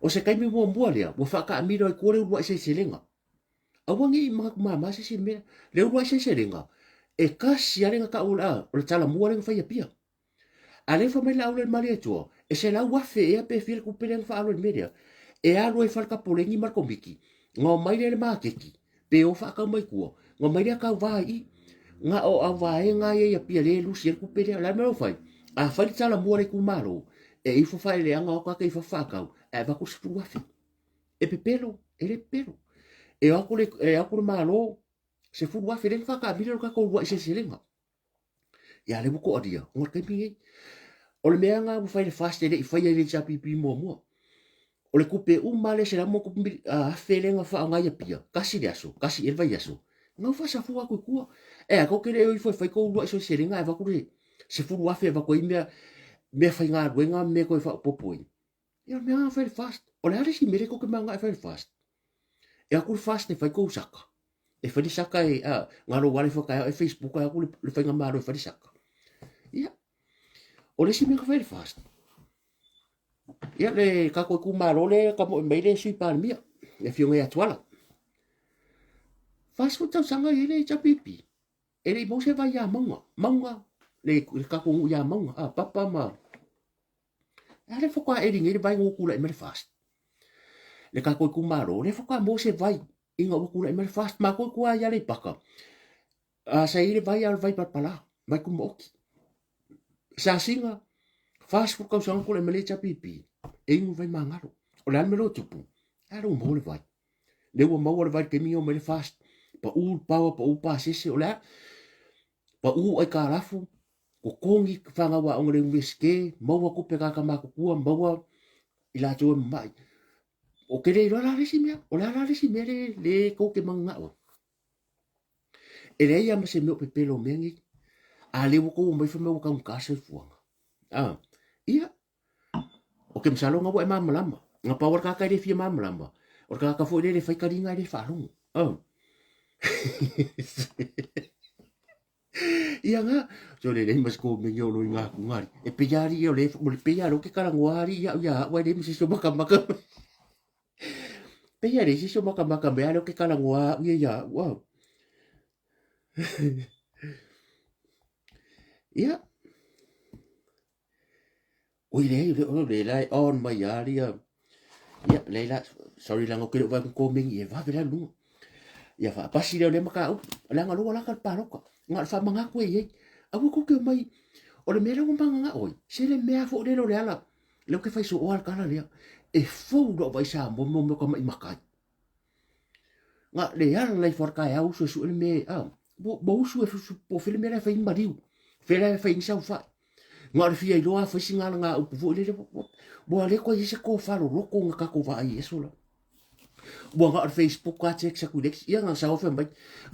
[SPEAKER 2] O se taimi muamua lea ua faataamilo ai tua le uluai seleselega. Aua ne i manatu mama se isi mea. Le uluai seleselega, e tasi lava le na tau o le talamua lea na fai i Apia. A lea fai mai le aula i le Malietoa, e 100,000 ea pe fia le tupe lea na faaalu ai i le mea lea. E alu ai i fale tapoleni ma le Komiti, na omai lea i le maketi, pe o faatau mai tua, na omai lea tauva ai i i. Na o au vaega ia i Apia lea e lusi ai le tupe lea. O le a le mea ua fai? A fai le talamua a le itumalo, e ifo faaeleeleaga o atu lava i fafo faatau, ae avatu le 10,000. E pepelo, e le pepelo. E o atu le, e atu le Malo, 10,000 lea na faataamilo le tatou uluai seleselega. Ia lea ua toalia, ona o le taimi lenei. O le mea lena ua fai le FAST e le i faia i le HRPP muamua. O le tupe uma lea 100 ma ono tupu afe lea na faaaoga i Apia, tasi le aso, tasi ea le vaiaso, na ua faasafua atu i tua. E a, tou te le o ifo e fai tou uluai seleselega ae avatu le 10,000 e avatu ai mea, mea faigaluega ma mea toe faaopoopo ai. Ia o le mea lena na fai le FAST. O le a le isi mea lea tou te mananao e fai le FAST? E o atu le FAST e fai tou saka. E fai le saka e, a, galo wale fo taeao e Facebook ai atu le, le faigamalo e fai le saka. Ia, o le isi mea na fai le FAST, ia le tatou itumalo lea e tamoe mai le Sui Palemia, le afioga ia Tuala. 40 tausaga i ai le HRPP, e le i maua se vai ia Mauga, Mauga, le, le tatou nuu ia Mauga, a, Papa ma... A lea faatoa eli nei le vai ua tulai mai le FAST. Le tatou itumalo, lea faatoa maua se vai ina ua tulai mai le FAST. Matou i tua i Aleipata, a, sa i ai le vai a o le vai palapala, vai tumaoti. Sasina, 40 tausaga tulai mai le HRPP, e inu vai magalo. O le a le mea lea ua tupu? A lea ua maua le vai. Lea ua maua le vai i le taimi o mai le FAST. Pau le power, pau pasese, o le a? Pau aikalafu, totogi fanau aoga i le Iunivesite, maua tupe a tagata matutua, maua i latou e mamai. Ou te le iloa la le isi mea, o le a la le isi mea le, le tou te mananao ai? E leai lava ma se mea o pepelo o mea nei. A lea ua tou omai fai mai ua taugata le soifuaga. Ah, ia, o ke masalo nga ua e malamalama. Nga pau o le tagata e le fia malamalama, o le tagata foi lea e le fai taliga e le faalogo. Oh. Ia nga, so le lei mas ko mengi o loi ngā ku ngari. E pe iari ia o le, o le pe iari o ke karangoa ari ia ia au ai le misi so maka maka. Pe iari si so maka maka me ale o ke karangoa au ia ia au au. Ia. Oi leai, o le la e on mai a ria. Ia, le la, sorry langa o ke leo vai ko mengi e vave la lunga. Ia faapasi lea o lea mataupu. Leaga o lea ua lata le palota. Na o le faamanatu e i ai. Aua tou te omai, o le mea lea ua mananao ai, se le mea foi lele o le ala, lea ou te fai sooa le tala lea, e fou lou vaai Samoa mo mea o tamai matai. Na le ala ifo a le taeao usu e sue le mea, a, ua usu e po o fea le mea la e fai ai maliu, fea la e fai ai ni saofai. Na o le fia iloa fai si galaga upu foi lele, ua le toe i ai se tofa loloto na tatou vaai i aso la. Ua na o le Facebook a text atu i le isi, ia na sau fai mai,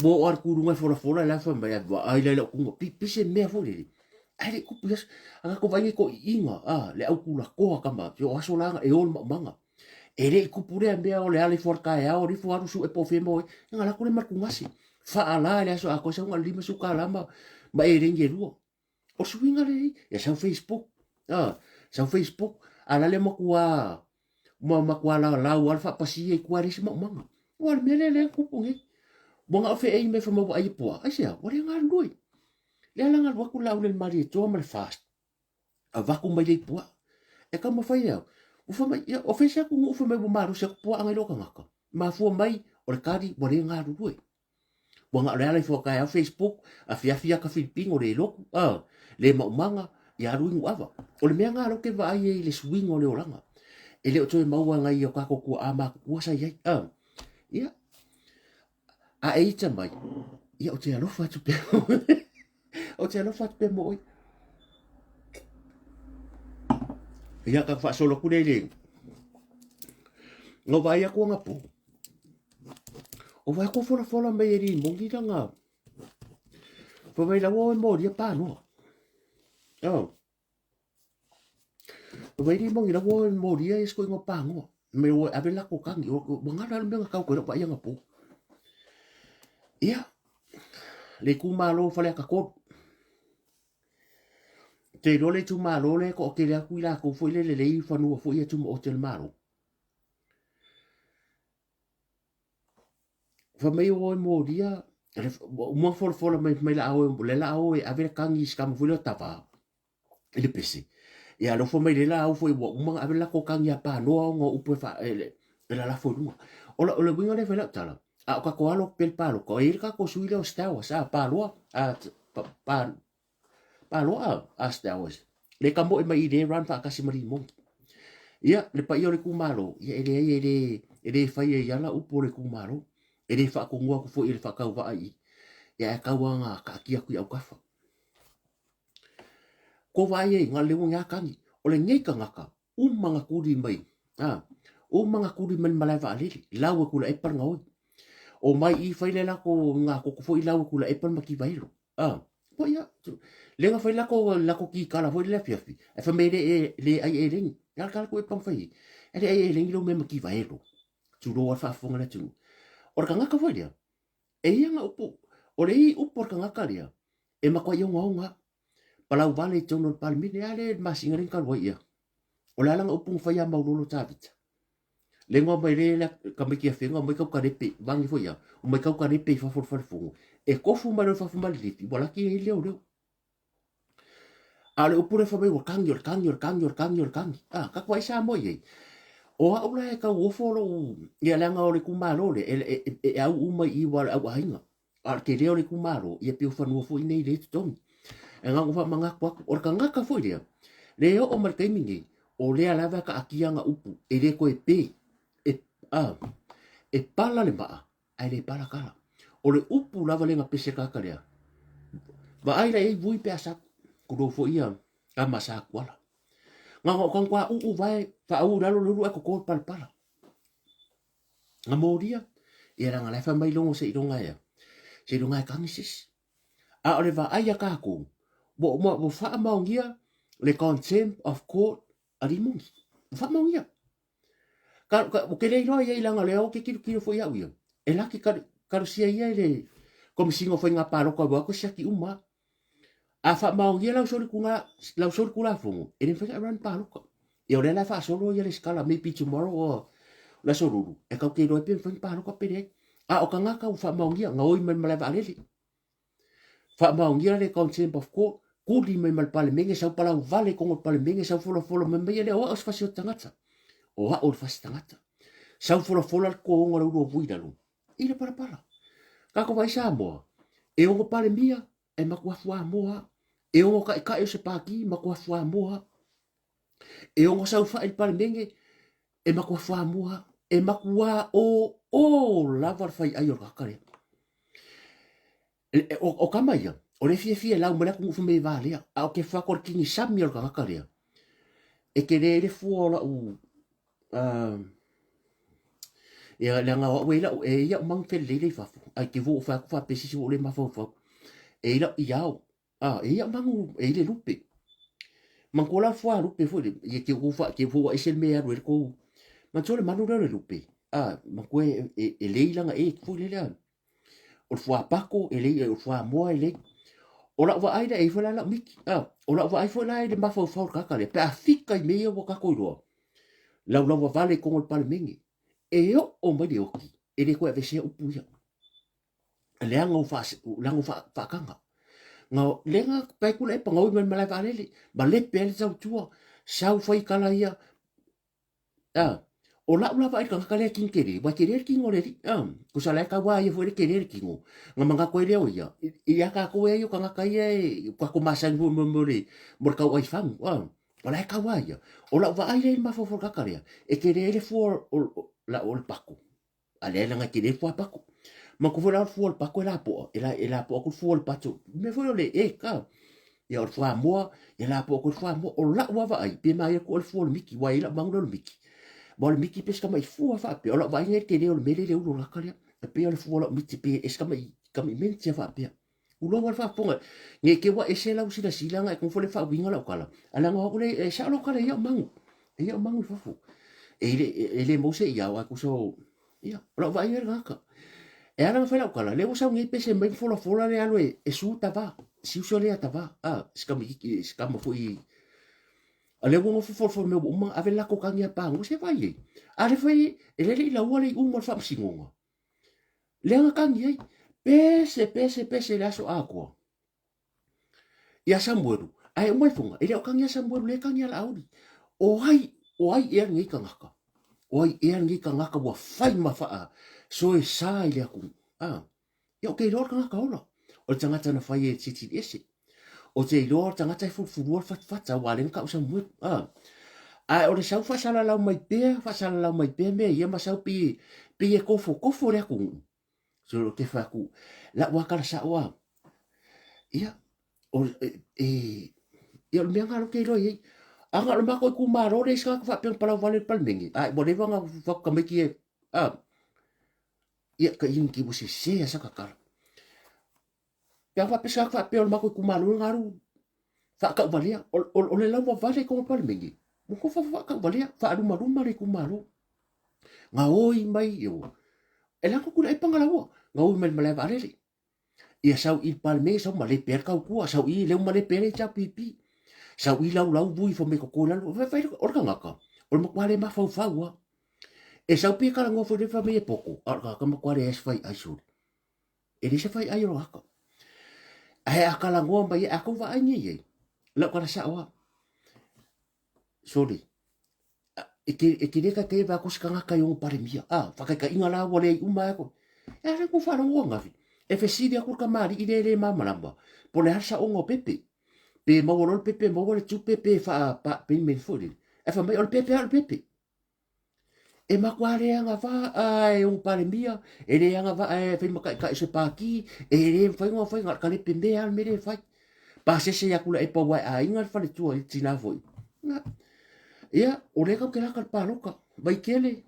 [SPEAKER 2] ua oo atu i luga e folafola la fai mai, vaai la i lau kuga, pi se mea foi lele. Ae le i tupu i aso, a tatou vaai nei toeaiina, a, le au tulatoa tama, o aso la e o le maumaga. E le i tupu lea mea o le ala ifo o le taeao, alu ifo alu sue po o fea ma oe, ia na alu atu lea ma le tugasi. Faala i le aso atoa sau na o le $50 ma eleni e lua. O le suiga lea i, ia sau Facebook, a, sau Facebook, a la le matua, ma matua lalau lava le faapasia i tua e leai se maumaga. Aua o le mea lea lea na tupu nei. Ua na o feei mai fai mai ua ai e puaa, aisea, ua le galulue. Lea la na alu atu le Laulelei Malietoa ma le FAST, avatu mai lea i puaa. E taumafai e au, ua fai mai, ia, o fea se atunuu fai mai ua malosi atu puaa nai lo tagata. Mafua mai, o le kali ua le galulue. Ua na o le ala ifo a taeao Facebook, afiafi ata Filipino le lotu, a, le maumaga, ia alu inu ava. O le mea na lea ou te vaai ai i le suiga o le olaga. E le o toe maua nai o tatou tuaa matutua sa i ai. A, ia, a e ita mai, ia, ou te alofa atu pea. Ou te alofa atu pea mo oe. Ia, ka faasolo atu lea i le... Na vaai atu anapo. O vaai atu folafola mai e limoni lana... Fai mai laua oe molia panoa. Oh. Fai mai limoni laua oe molia e sikoiga o panoa. Me oe ave lako kagi. Ua ngalo ale mea na kau koe lau vaai anapo. Ia, le itumalo o Faleata 3. Te iloa le itumalo lea e toatele atu i latou foi lele lelei fanua foi ia tumaoti o le Malo. Fai mai o e molia, ua folafola mai mai la o le la o e ave le kagi i se kama foi lea o tava i le pese. Ia alofa mai le la au foi ua uma ona ave le latou kagi a panoa ona o upu e fa e, e lalafo i luga. O la o le uiga lea fai lau tala, a o tatou alo pea le paloka, o i ai le tatou sui lea o Stowers, a paloa, a pa, pa, paloa a Stowers. Le ka moe mai i le run faatasi ma limoni. Ia, le paia o le itumalo, ia e leai e le, e le fai ai ala upu o le itumalo. E le faakogoa atu foi e le faatauvaa i i, ia ae tau lava ina taatia atu i autafa. Ko vaai ai, na o le leu o ni atagi. O lenei tagata, uma na tuli mai, a, uma na tuli mai le malae vaalele, lau e Tuilaepa le gaoi. Omai i i fai le latou na koko foi lau e Tuilaepa le mativaelo. A, po ia, lea na fai latou, latou kikala foi le afiafi, ae fai mai e le, le ai eleni. E ala kala Tuilaepa na fai ai, e le ai eleni lou mea mativaelo. Tulou a le faafofoga le atunuu. O le tagata foi lea, e ia na upu, o le i upu a le tagata lea, e matuai ogaoga lava. Palau vale i totonu o le Palemene, a lea i le masina lea na talu ai ea. O le a lana upu na fai ia Maulolo Tavita? Le igoa mai le tamaiti afega omai tau talepe, vagi foi ia, omai tau talepe i fafo o le falefono. E tofu mai loa i fafo ma le lifi, ua laki ai leoleo. A o le upu lea fai mai ua tagi, o le tagi, o le tagi, o le tagi, o le tagi. A, tatou ai Samoa i ai. O au la e tau ofo lou, ia leaga o le itumalo lea, e, e, e, e au uma i i ua o le au aiga. A o le tele o le itumalo, ia pei o fanua foi nei lea e totogi. E na ona faamanatu atu, o le tagata foi lea, le oo mai le taimi nei, o lea lava e taatia ana upu, e le toe pe, e, a, e pala le maa, ae le pala tala. O le upu lava lea na pese tagata lea, vaai la i ai vui pe a sau, tulou foi ia tama sa Tuala. Na ona o tagata uu vae, faauu i lalo le ulu ae toto le palapala. Na molia, ia leaga la e fai mai logo seiloga e a, seiloga e tagi se isi. A o le vaai a tatou, ua, ua, ua faamaonia le contempt of court a Limoni. Ua faamaonia. Ka, ka, ou te le iloa i ai leaga o lea ou te tilotilo foi au ia. E laki kalosia ia i le Komesina o Faiga Palota ua atu e siaki uma. A faamaonia lau soli tula, lau soli tulafono, e le mafai ona run palota. Ia o lea la e faasolo ia lesitala, maybe tomorrow or le aso lulu, e tatou te iloa ai pe mafai ona palota pe leai. A o tagata ua faamaonia, gaoi mai le malae vaalele. Faamaonia le contempt of court, kuli mai ma le Palemene, sau palau vale i totonu o le Palemene, sau folafola mai mai lea, o au o se fasi o le tagata. O au o le fasi tagata. Sau folafola le totoga o le ulu o vui i lalo, i le palapala. Tatou vaai Samoa, e ono Palemia, e matua fuamoa. E ono taitai o se pati, matua fuamoa. E ono saofai i le Palemene, e matua fuamoa. E matua o o lava le faiai o le tagata lea. O, o tama ia, o le fiafia e lau mai le atunuu fai mai e valea. A o ke fako le kini sami o le tagata lea, e tele ai le fua o lau uh, ia leaga o au e lau e ia mau felelei le i fafo. Ai te voo fai atu faapea sisi ua ou le mafaufau. E i lau iao. Ah, e ia mangu e i le lupe. Manatua la fua lupe foi le ia te ua fa te ua ese le mea alu e le kou. Manatua le manu lea o le lupe. Ah, manatua e, e, e lei lana e foi le lea. O le fuapako e lei, o le fuamoa e lei. O lau vaai lea, e i ai foi la lau miti. Ah, o lau vaai foi la i le mafaufau o le tagata lea, pe a fika i mea ia ua tatou iloa, laulauavale i totonu o le Palemene, e oo mai le oti, e le toe aveesea upu ia. Leaga ua faa, leaga ua faataga. Na, lea na pae Tuilaepa, gaoi mai le malae vaalele, ma lepe ai le tautua, sau fai tala ia, A, o la'u la vaai i le tagata lea e kino tele, ua tele le kino o le alii. A, tusa la e tau a ia foi le tele le kino, na manatu ai lea o ia, i a tatou e ai o tagata ia e tatou masani foi mo, mo le, mo le tauai fagu. A, o la e tau a ia. O la'u vaai lea i le mafaufau o le tagata lea, e tele ai le fua o, o, o, o le pako. A leai leaga e tele fua pato. Manatua foi la o le fua o le pato e lapoa, e, la, e lapoa atu le fua o le pato. Mea foi o le e ka. Ia o le fuamoa, e lapoa atu le fuamoa. O la'u lava vaai, pe maia atu o le fua o le miki, ua i ai la'u magu lea o le miki. Ua o le miki pe se tama'i fua faapea. O la'u vaaiga i le tele o le mea lea i le ulu o le aka lea. E pei o le fua o la'u miti pe e se tama'i, tama'i menti faapea. Tulou a le faafofoga, ne i te i ua ese lau silasila na e kogo foi le faauiga lau tala, ae leaga o au le, e sao lau tala e ia o magu, e ia o magu i fafo. E le, e le maua se iao, ae tusa o, ia, o lau vaaiga i le tagata. E ala ona fai lau tala, lea ua sau nei pese mai ma folafola le alu e, e su tava, si uso lea tava, a, si kama, si kama foi, a lea ua nofo folafola mea ua uma, ave le latou tagi a pago, se vai ai. A le fai, e le le i laua le iuga o le faamasinoga. Lea na tagi ai, pese, pese, pese i le aso atoa. Ia Samuelu, ae uma ifoga, e le o tagi a Samuelu, lea e tagi a Laauli. O ai, o ai ea lenei tagata? O ai ea lenei tagata ua fai ma faa soe sa i le atunuu? Ah, ia ou te iloa le tagata ola. O le tagata na fai e Silisili Ese. O te iloa o le tagata e fulufulua le fatafata, ua lea na tau Samuelu. Ah. Ae o le sau faasalalau mai pea, faasalalau mai pea mea ia ma sau pei, pei e tofotofo le atunuu. So o ke whaku, la ua kala sa oa. Ia, o, e, e, ia o le mea ngā loke iloa iei. A ngā o le mako i kumaro le iska ka whapea palau vale palmengi. A ua lewa ngā whakamiki e, a, ia ka ingi ki se se asa kakala. Pe a whapesa ka whapea o le mako i kumaro ngā ru, whakauvalea, o, o, o le laua vale ko palmengi. Mo ko whakauvalea, whaalumaluma le kumaro. Ngā oi mai, o, e lako kura e pangalaua, ngā oi mai le malae vaalele. Ia sau i palme sau ma le per kau kua sau i leu ma le pere cha pipi sau i lau lau vui fo me ko ko lalu fa fa o ka ngaka o ma kwale ma fau fau a e sau pi kala ngo fo le fa me poko a ka ka ma kwale es fai ai suri e le se fai ai ro aka a he akala ngo mai a ko va ai ni ye la kala sa wa sorry e ke, e ke reka te va ko sikanga kai o paremia. Ah, whakaika inga la wale i uma ako. E are ko wharongo ngawi. E fesiri aku ka mari i rere mamarama. Po le harsa o ngō pepe. Pe maua lol pepe, maua le tupe, pe wha pa, pe me fo E wha mai o le pepe a le pepe. E makua re anga wha a e o paremia, e re anga wha e whai maka i se pāki, e re whai ngā whai ngā kare pe me al mere whai. Pasese aku la e pau ai a inga le faletua i tina foi. Na. Ia, o le kau ke laka le paloka. Vai kele.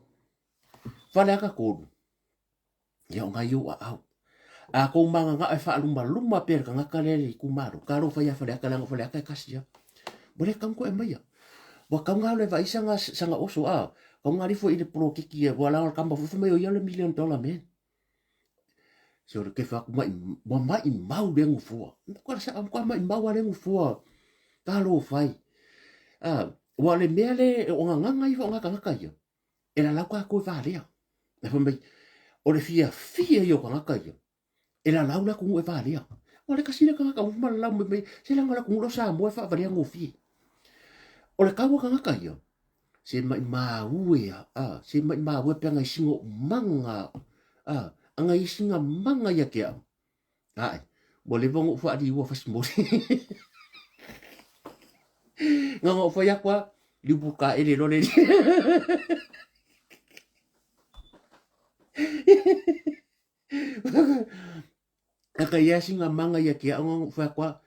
[SPEAKER 2] Fale aka kolu. Ia o ngai o a au. A kou manga nga e whaaluma luma pe ka ngaka le i kumaro. Ka ro whai a fale aka langa fale aka e kasi ya. Mo le kau ko e maia. Wa kau ngā le vai sanga, sanga oso a. Kau ngā rifo i le polokiki e wa langa kamba fufu mai o ia le $1 million man. Se ora ke whaku mai, wa mai mau le ngufua. Kwa sa kwa mai mau le ngufua. Ka lo whai. Ah, wa le mea le o ngā nganga iwa o ngā kangaka ia. E la lau ka koe whārea. E wha mai, o le fia fia i o kangaka ia. E la lau la kungu e whārea. Wa le kasina kangaka ufu mala lau mai mai, se langa la kungu lo sa moe wha wharea ngofie. O le kaua kangaka ia, Se mai māue a, a, se mai māue pe anga isinga o manga, a, anga isinga manga ia ke au. Ai, mo le vongo wha ri ua fasimori. Nga ngā whai akua, liupu ka ele lole. Aka ia singa manga ia ki au ngongo fa kwa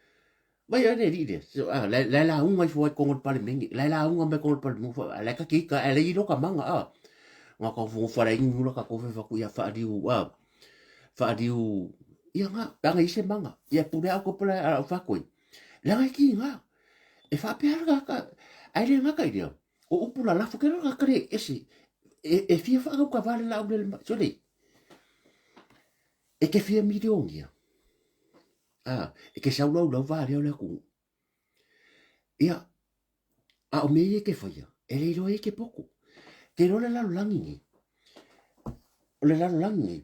[SPEAKER 2] vai le ri le so a la la la unga i fo kongo pale mengi la la unga me kongo pale mu fa la ka ki ka le ilo ka manga a nga ka fu fa la ingu la ka ko fa ku ia fa riu a fa riu ia nga tanga ise manga ia pule au ko pule a fa koi la nga ki nga e fa pe ka ka ai le nga ka ia o upu la lafu ke ka kare ese e e fia fa ka vale la au le so le E ke fia milionia. A, e ke saulau lau vārea o le akungu. Ia, a o mea ia ke whaia, e le iloa e ke poko. Te roa le lalolangi nei. O le lalolangi nei,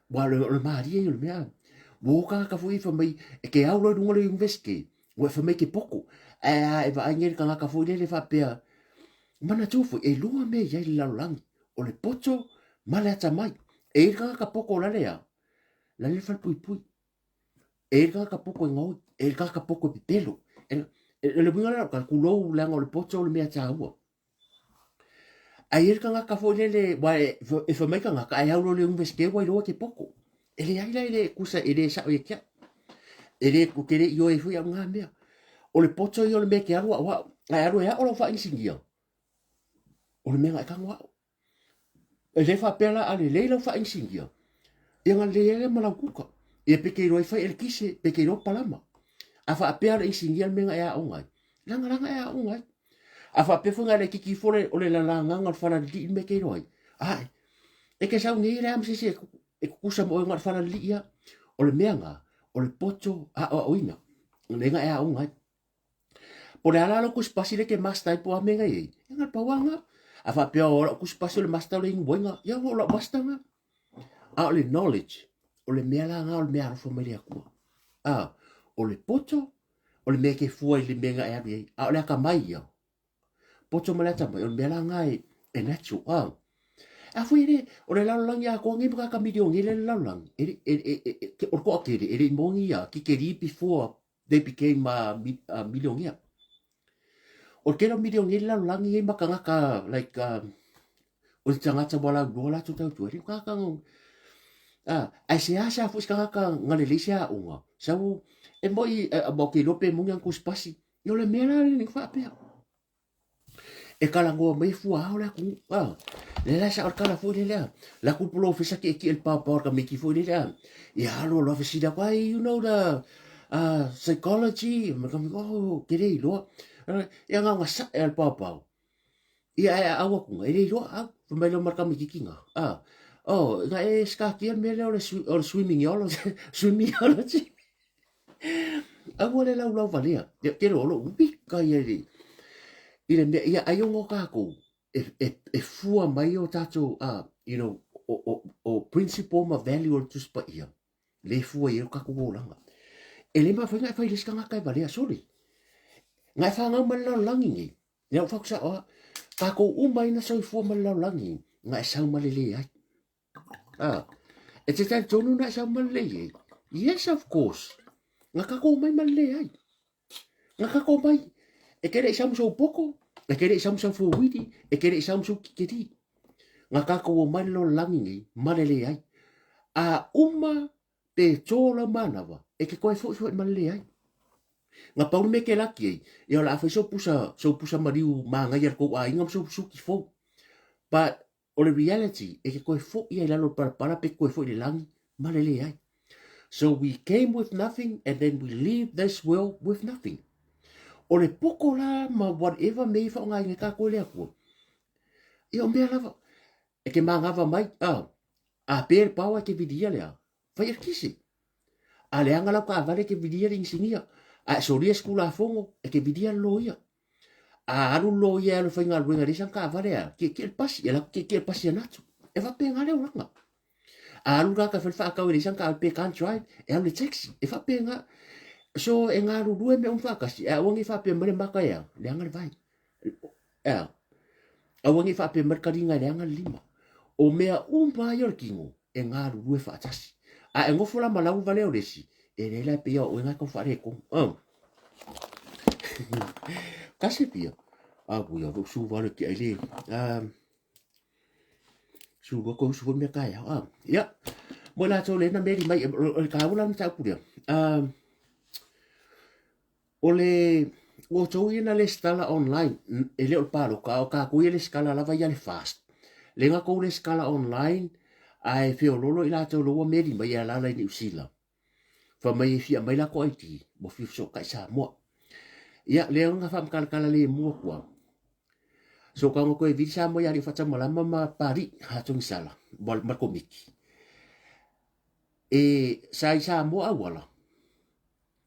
[SPEAKER 2] wa o le māria i o le mea, wō ka ka fui fa mai, e ke au loa runga le university, ua e fa mai ke poko. E a, e vaai ngeri ka ngaka fui le le whapea, mana tū fui, e lua mea ia i le lalolangi. O le poto ma le atamai. E i ka ka poko la lea, la le falepuipui. E i ka ka poko e ngaoi, e i ka ka poko e pepelo. E, e, e le winga la ka kulou leanga o le poto o le mea tāua. A i ka ngaka fo lele, wa e, e fa mai ka ngaka, ai aulo le universite wai roa ke poko. E le ai la e le kusa, e le sao e kia. E le ku kere i oe hui au ngā mea. O le poto i o le mea ke alu au, ai alu e ao lau wha insingia. O le mea nga e kango ao. E le faapea la a lelei lau faainisinia, ia na lelei ai lea ma lau kuka. Ia pe ke iloa e fai elekise, pe ke iloa palama. A faapea le inisinia le mea na e aoga ai, lagalaga e aoga ai. A faapea foi na le kiki ifo le, o le lalagaga o le falalilii le mea ke iloa ai. Ae, e ke sau nei le a ma se isi e kukusa mo oe na o le falalilii a. O le mea na, o le poto aoaoina, le na e aoga ai. Po le ala lau kusipasi le ke master ai po a mea ngai ei. E ngal paua nga. A faapea o lau kusipasi o le master o le ingoinga. Ia o lau master nga. A o le knowledge, o le mea la nga o le mea alofa mai le Atua. A, o le poto, o le mea ke fua i le mea nga e alu i ai. A o le akamai ia. Poto ma le atamai, o le mea la nga e, e natural. A, a foi ele, o le lalolagi atoa nei ma kaka milioni ele le lalolagi. Ele, e, e, e, e, o le toatele, e le i moni ia, kikeri before they became a, a millionaire. O le tele o millionaire i le lalolagi nei ma tagata like um, o le tagata ua lauloa latou tautua, e le o tagata Ae seasea foi se tagata na lelei se aoga, sau e moi aua ou te iloa pe moni ana tusipasi. Ia o le mea la lenei faapea. E talanoa mai e fuaao le atunuu. Lea la sa o le tala foi lele a. La ku polofesa tietie le paopao o le tamaiti foi lele a. Ia alu alu a fesili atu, ai you know the psychology? Ma le tamaiti, oh, ke le iloa. Ia na ona sae a le paopao. Ia ae a au atu e le iloa au. Fai mai lea ma le tamaititi na. Oh, na e sikatia le mea lea o le swimmingology. Swimmingology. Aua le laulau valea. Ia te loa lou wika ia i i le mea, ia ai ona o tātou, e, e, e fua mai o tātou, you know, o, o, o principle ma value o le Tusi Paia, le fua i ai o tātou olaga. E le mafai na e fai le isi tagata e valea, sole. Na e whanau ma le lalolagi nei. Lea ua whakusao a, tātou uma ina soifua ma le lalolagi, na e sau ma le le ai. Ah, e te talitonu na e sau ma le lei ai? Yes, of course. Nga kako mai ma le lei ai. Nga kako mai. E ke lei sau sau poko, e ke lei sau sau fuwiri, e ke lei sau sau kikeri. Nga kako o mai lo langi nei, ma le lei ai. A uma pe tō lau manawa, e ke koe foi foi ma le lei ai. Nga pau le mea ke laki ai, ia o le a fai sou pusa, sou pusa mariu māngai a le kou āinga ma sou suki fou. But O le reality, e ke koe foʻi ai lalo palapala pe koe foʻi le lagi, ma le leai. So we came with nothing and then we leave this world with nothing. O le poko la ma whatever me i whaonga i ka koe le akua. Ia o mea lava, e ke māngava mai, a, a pē le paoa e ke vidia lea, fai e kisi. A leaga lau kaavale e ke vidia le inisinia, a e solia se tulafono e ke vidia le loia. A alu le loia e alu e faigaluega e leai sana kaavale a tietie le pasi, e alu atu tietie le pasi ana atu. E faapena le olaga. A alu le tagata e fai le faatau e leai sana kaavale pe can't drive, e alu i le taxi. E faapena. So e galulue mea uma faatasi, ae aua ne i faapea mai le maka e a, leaga le vai. E a, aua ne i faapea mai le kaliga e leaga le lima. O mea uma lava ia o le kino, e galulue faatasi. A e nofo la ma lau valea o le isi, e leai la e pei lava o oe na e tau faaletonu. Kasi pia. A pui a su vale ki ai le. Su lua ko su mea kai. Ah, ia. Mo la tau le na meri mai o le kaula na tau kuria. O le ua outou ia na lesitala online, e le o le paloka, a o kākou ia lesitala lava ia le fast. Le na kou lesitala online, ae feololo i latou lo ua meli mai e alala i Niu Sila. Fai mai e fia mai lakou ID, ua fia fesootai Samoa. Ia, lea na faamakalatala lemu atu au. So kaunga koe vili Samoa ia alii faatamalama ma Papalii, Hatogisala, ma le komiti. E sa i Samoa auala,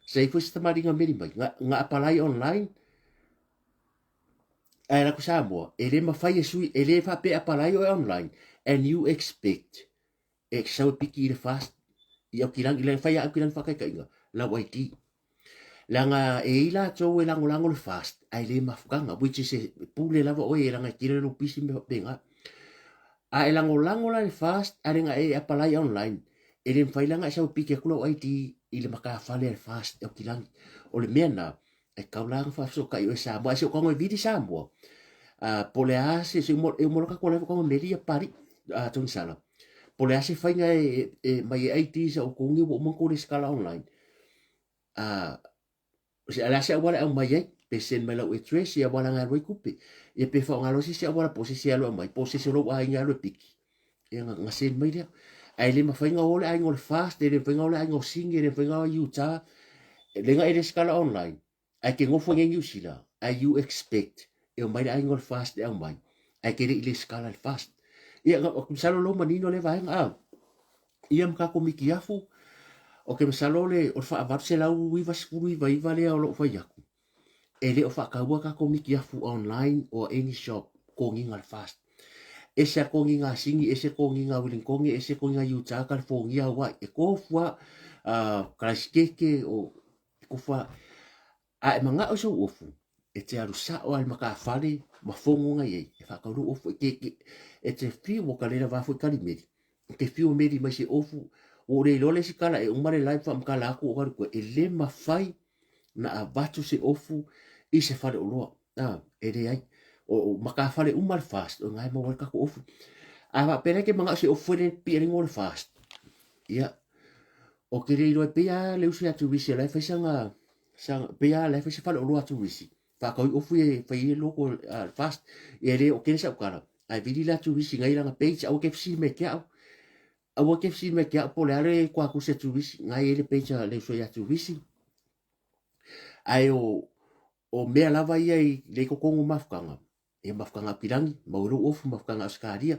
[SPEAKER 2] Sa i foi se tamalii na meli mai, na, na apalai online, ae la ku Samoa, e le mawhai e sui, e le whape apalai oe online, and you expect, e sau e piki i le fast, i au kilangi, le whai a au kilangi whakaikainga, lau ID. Leaga e i latou e lagolago le fast, ae le mafutaga, which is e pule lava oe e laga e kila le lou pisi me whapenga. A e lagolago la le fast, ae le e apalai online, e le mafai la ona e sau e piki atu lau ID i le matafale a le FAST e Aukilani. O le mea lena, e tatau la ona faafesootai oe Samoa. Ae si ou tago e vili Samoa, po o le a se, se uma, e uma loa tatou live tago meli ia Papalii, Togisala. Po o le a se faiga e, e, mai e ID sa outou nei ua uma ona outou resitala online. O le a se auala e aumai ai, pe send mai lau address i auala na e alu ai tupe. Ia pe faaaoga loa se isi auala po o se isi e alu e aumai, po o se isi o lou aiga e alu e piki. Ia na, na send mai lea. Ae le mafai ona o le aiga o le Fast, e le mafai ona o le aiga o Sing, e le mafai ona o Utah. Le na e resitala online, ae ke nofo i nei Niu Sila, ae you expect e omai le aiga o le Fast e aumai, ae ke le i resitala i le Fast. Ia, na, masalo lou manino lea vaega, a. Ia ma tatou mitiafu, ok masalo o le o le faavalu 199 iva lea o lo o fai atu, e le o faataua tatou mitiafu online or any shop togiga le fast. Ese a togiga a Sini, ese togiga a Wilingtone, ese togiga a Utah, California, Hawaii, e tofu lava, Karaisitete, o e tofu lava. A e manao i sou ofu, e te alu sao lava i le matafale ma fono na i ai, e faatau lou ofu. E te, e te fiu ua talela va foi Karimeli. E te fiu meli mai se ofu, ua ou le iloa le isi tala e uma le live faamatala atu o alu koe, e le mafai na avatu se ofu i se faleoloa. A, e leai. O, o matafale uma le fast, o ina e maua ai le tatou ofu. A faapea la e te manao i se ofu foi lea pipii ai le igoa o le fast. Ia, o ke le iloa pei a le uso ia Turisi o la e fai saga, saga pei a la e fai se faleoloa a Turisi. Faatau ai ofu e fai ai logo a le FAST. Ia e le o kele sau tala, ae vili la Turisi ngai lana page, aua ke fesili mai ke au. Aua ke fesili mai ke au po o le a le kuakusi a Turisi, ngai ai le page a le uso ia Turisi. Ae o, o mea lava ia i le totonu o mafutaga, ia mafutaga Apilangi, maua lou ofu, mafutaga Ausetalia.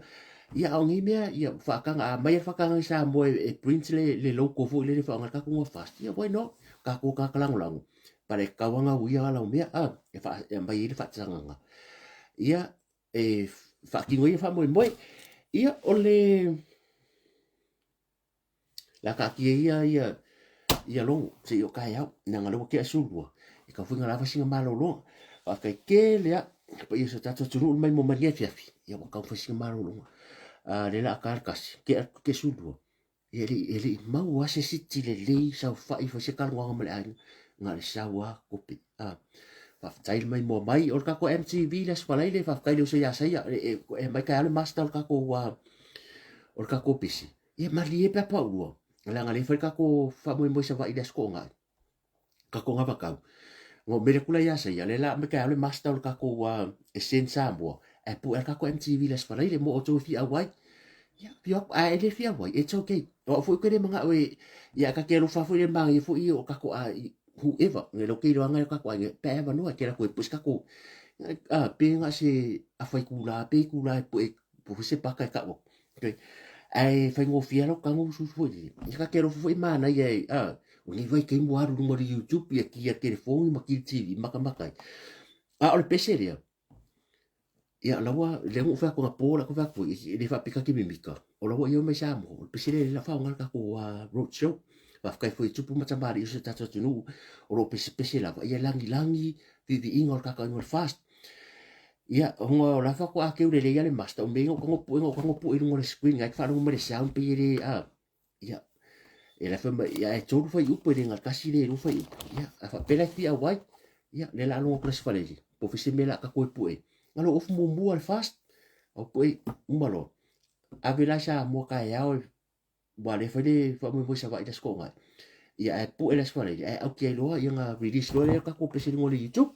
[SPEAKER 2] Ia a o nei mea, ia faataga, a aumai le faataga i Samoa e, e print le, le logo foi lele faaaoga le tatou igoa FAST, ia why not? Tatou tagata lagolago, pale e tatau ona uia lau mea, a, e, faa, e aumai ai le faatagaga. Ia, e faatino ai le faamoemoe. Ia, o le Le a taatia ia ia ia logo se i o taeao leaga lea ua tea 12 e tau foi ina lava sina malologa. Faafetai tele lava i le paia o si o tatou atunuu mai mo mai lenei afiafi, ia ua tau fai sina malologa. Lea o le a ta le tasi, tea tea 12, ia e le i e le i maua lava se siti lelei saofai fai se talanoaga ma le aiga, na o le sau lava kope. Faafetai le maimoa mai. O le tatou MTV le Aso Faraile, faafetai i le uso ia Saia, e aumai taeao le master o le tatou o le tatou pese. Ia malie pe a paulua, leaga lea e fai le tatou faamoemoe i Savaii i le Aso Toonai, tatou gavakau. Na ou mele atu la ia Saia, lea la aumai taeao le master o le tatou e send Samoa, ae pue lava le tatou MTV i le Aso Faraile mo outou e fia auai. Ia, afio atu, ae le fia auai, it's okay. O au foi ou te le manao e, ia ta te alofa foi i le manaia foi o tatou whoever, ngai lau te iloaga e tatou aiga, pe a e avanoa e te alu atu e pue se tatou, pe na o se afa itula, pe itula e pue, pue se paka e tau atu. Okay. Ae faigofie lava lau tago usuusu foi lele. Ia ta te alofa foi e manaia e, o lenei vaitaimi ua alu i luga o le YouTube ia ki a telefoni ma ki le TV matamata ai. A o le pese lea, ia la ua, lea na ou fai atu anapo la ou fai atu foi, e le faapea ta te mimita, o la ua ioe mai Samoa. O le pese lea la faaaoga le tatou road show. Faafetai foi i tupu ma tamalii o si o tatou atunuu o lo o pesepese lava, ia lagilagi viiviiga o le tatou aiga o le FAST. Ia, ona o la faatoa keu lelei lava le master, o mea ia na ou tago pue, na ou tago pue i luga o le screen, ai faalogo mai le sound pei e le, a, ia, e la fai mai, ia, e tolu fuaiupu, e le na o le tasi le lua fuaiupu. Ia, a faapea la e fia auai, ia, lea o le a logo atu le Aso Faraile, po o fea se mea o le a tatou e pue. Na lou ofu muamua le FAST, au pue, uma loa. Ave la i Samoa taeao e Ua le fai le faamoemoe i Savaii i le Aso Toonai. Ia ae pue le Aso Faraile ae auki ai loa ia ona release loa lea o tatou pese i luga o le YouTube.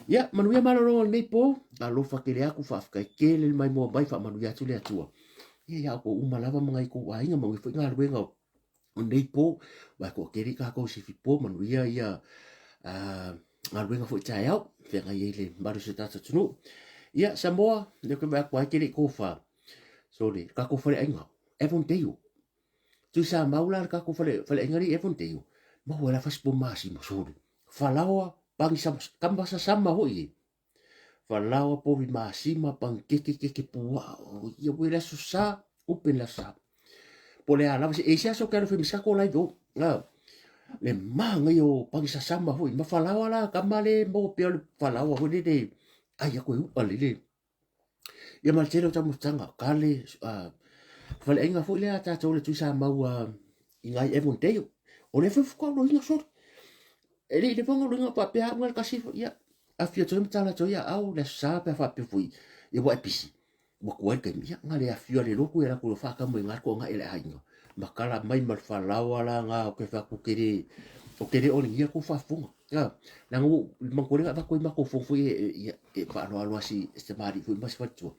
[SPEAKER 2] Ia, manuia malologa o lenei po. Alofa tele atu, faafetai tele le maimoa mai, faamanuia atu le Atua. Ia ia outou uma lava ma nai outou aiga, manuia foi galuega o lenei po. Aua e toatele tatou i sifi po, manuia ia galuega foi taeao, feagai ai le mamalu o si o tatou atunuu. Ia, Samoa, lea ou te vaai atu ai, e te le i tofa. Sorry, le tatou faleaiga, Avondale. Tuisamau la le tatou fale, faleaiga lea i Avondale. Maua la fasi po masima, sorry. Falaoa, pagi sama, kamba sasama hoi e. Falaoa, povi masima, pagi keke keke puaa. O, ia ue le aso sa, open le aso sa. Po le a lava se, e se aso ke alo fai ma se live o. Ah, le manaia o pagi sasama hoi. Ma falaoa la, kama le maua pea o le falaoa hoi le le, ai ako e upa le le. Ia ma le tele o taumafataga, kale, faleaiga foi lea a tatou le Tuisamau i ngai Avondale. O lea foi faatoa loina soli. E le i leva ona loina faapea au na le tasi, ia, afio atu ai ma tala atu ai aao le aso sa pe a faapea foi, ia ua e pisi. Ua tuai le taimi, ia, na le afio a le lotu ia latou faatau mai na le toaga i le aiga. Ma tala mai ma le falaoa la na o ke fai atu ke le, o ke le olegia kou faafofoga. Ia, leaga ua ou manatua lea na avatu ai matou fono foi e, e faaaloalo lava si tamalii foi ma si faletua.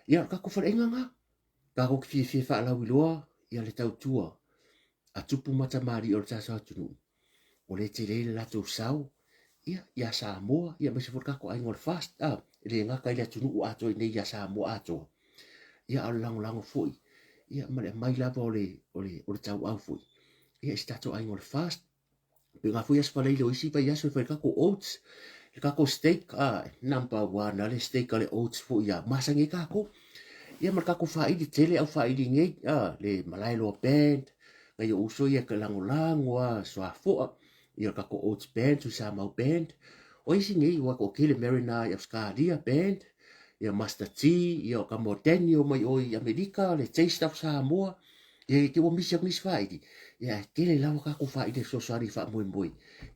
[SPEAKER 2] Ia, o le tatou faleaiga lena, tatou te fiafia e faalauiloa ia le tautua a tupu ma tamalii o le tatou atunuu, o lea e tele ai le latou sao ia, ia Samoa, ia aemaise foi le tatou aiga o le FAST, a, e le gata i le atunuu atoa i inei ia Samoa atoa, ia a o le lagolago foi, ia ma le aumai lava o le, o le, o le tauau foi, ia i si tatou aiga o le FAST. Pēlā foi Aso Faraile o isi vaiaso e fai le tatou oats, le tatou steak, ah, number one a le steak a le oats foi a masani ai tatou. Ia ma le tatou faaili, tele au faaili nei, ah, le Malaeloa Band, nai ou uso ia e lagolago a Suafoa, ia le tatou oats band, Tuisamau Band. O isi nei, ua toatele Marina i Australia Band, ia Master T, ia o ka mo Daniel mai o i Amerika, le Taste of Samoa, Ia i te ua misi atu nisi faaili, ia ae tele lava tatou faaili e fesoasoani i faamoemoe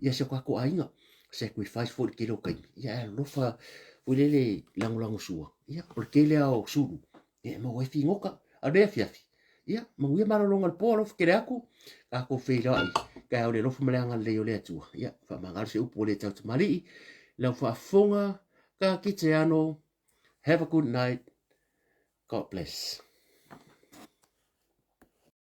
[SPEAKER 2] ia si o tatou aiga, sacrifice foi i le tele o taimi, ia ae alofa foi lele lagolago sua, ia o le tele lava o sulu, ia e maua ai figota. A o lenei afiafi, Ia, manuia malologa o le po, alofa tele atu, tatou feiloai, taeao i le alofa ma le agalelei o le Atua. Ia, faamagalo se upu ua le tautamalii, lau faafofoga, ka kite ano, have a good night, God bless.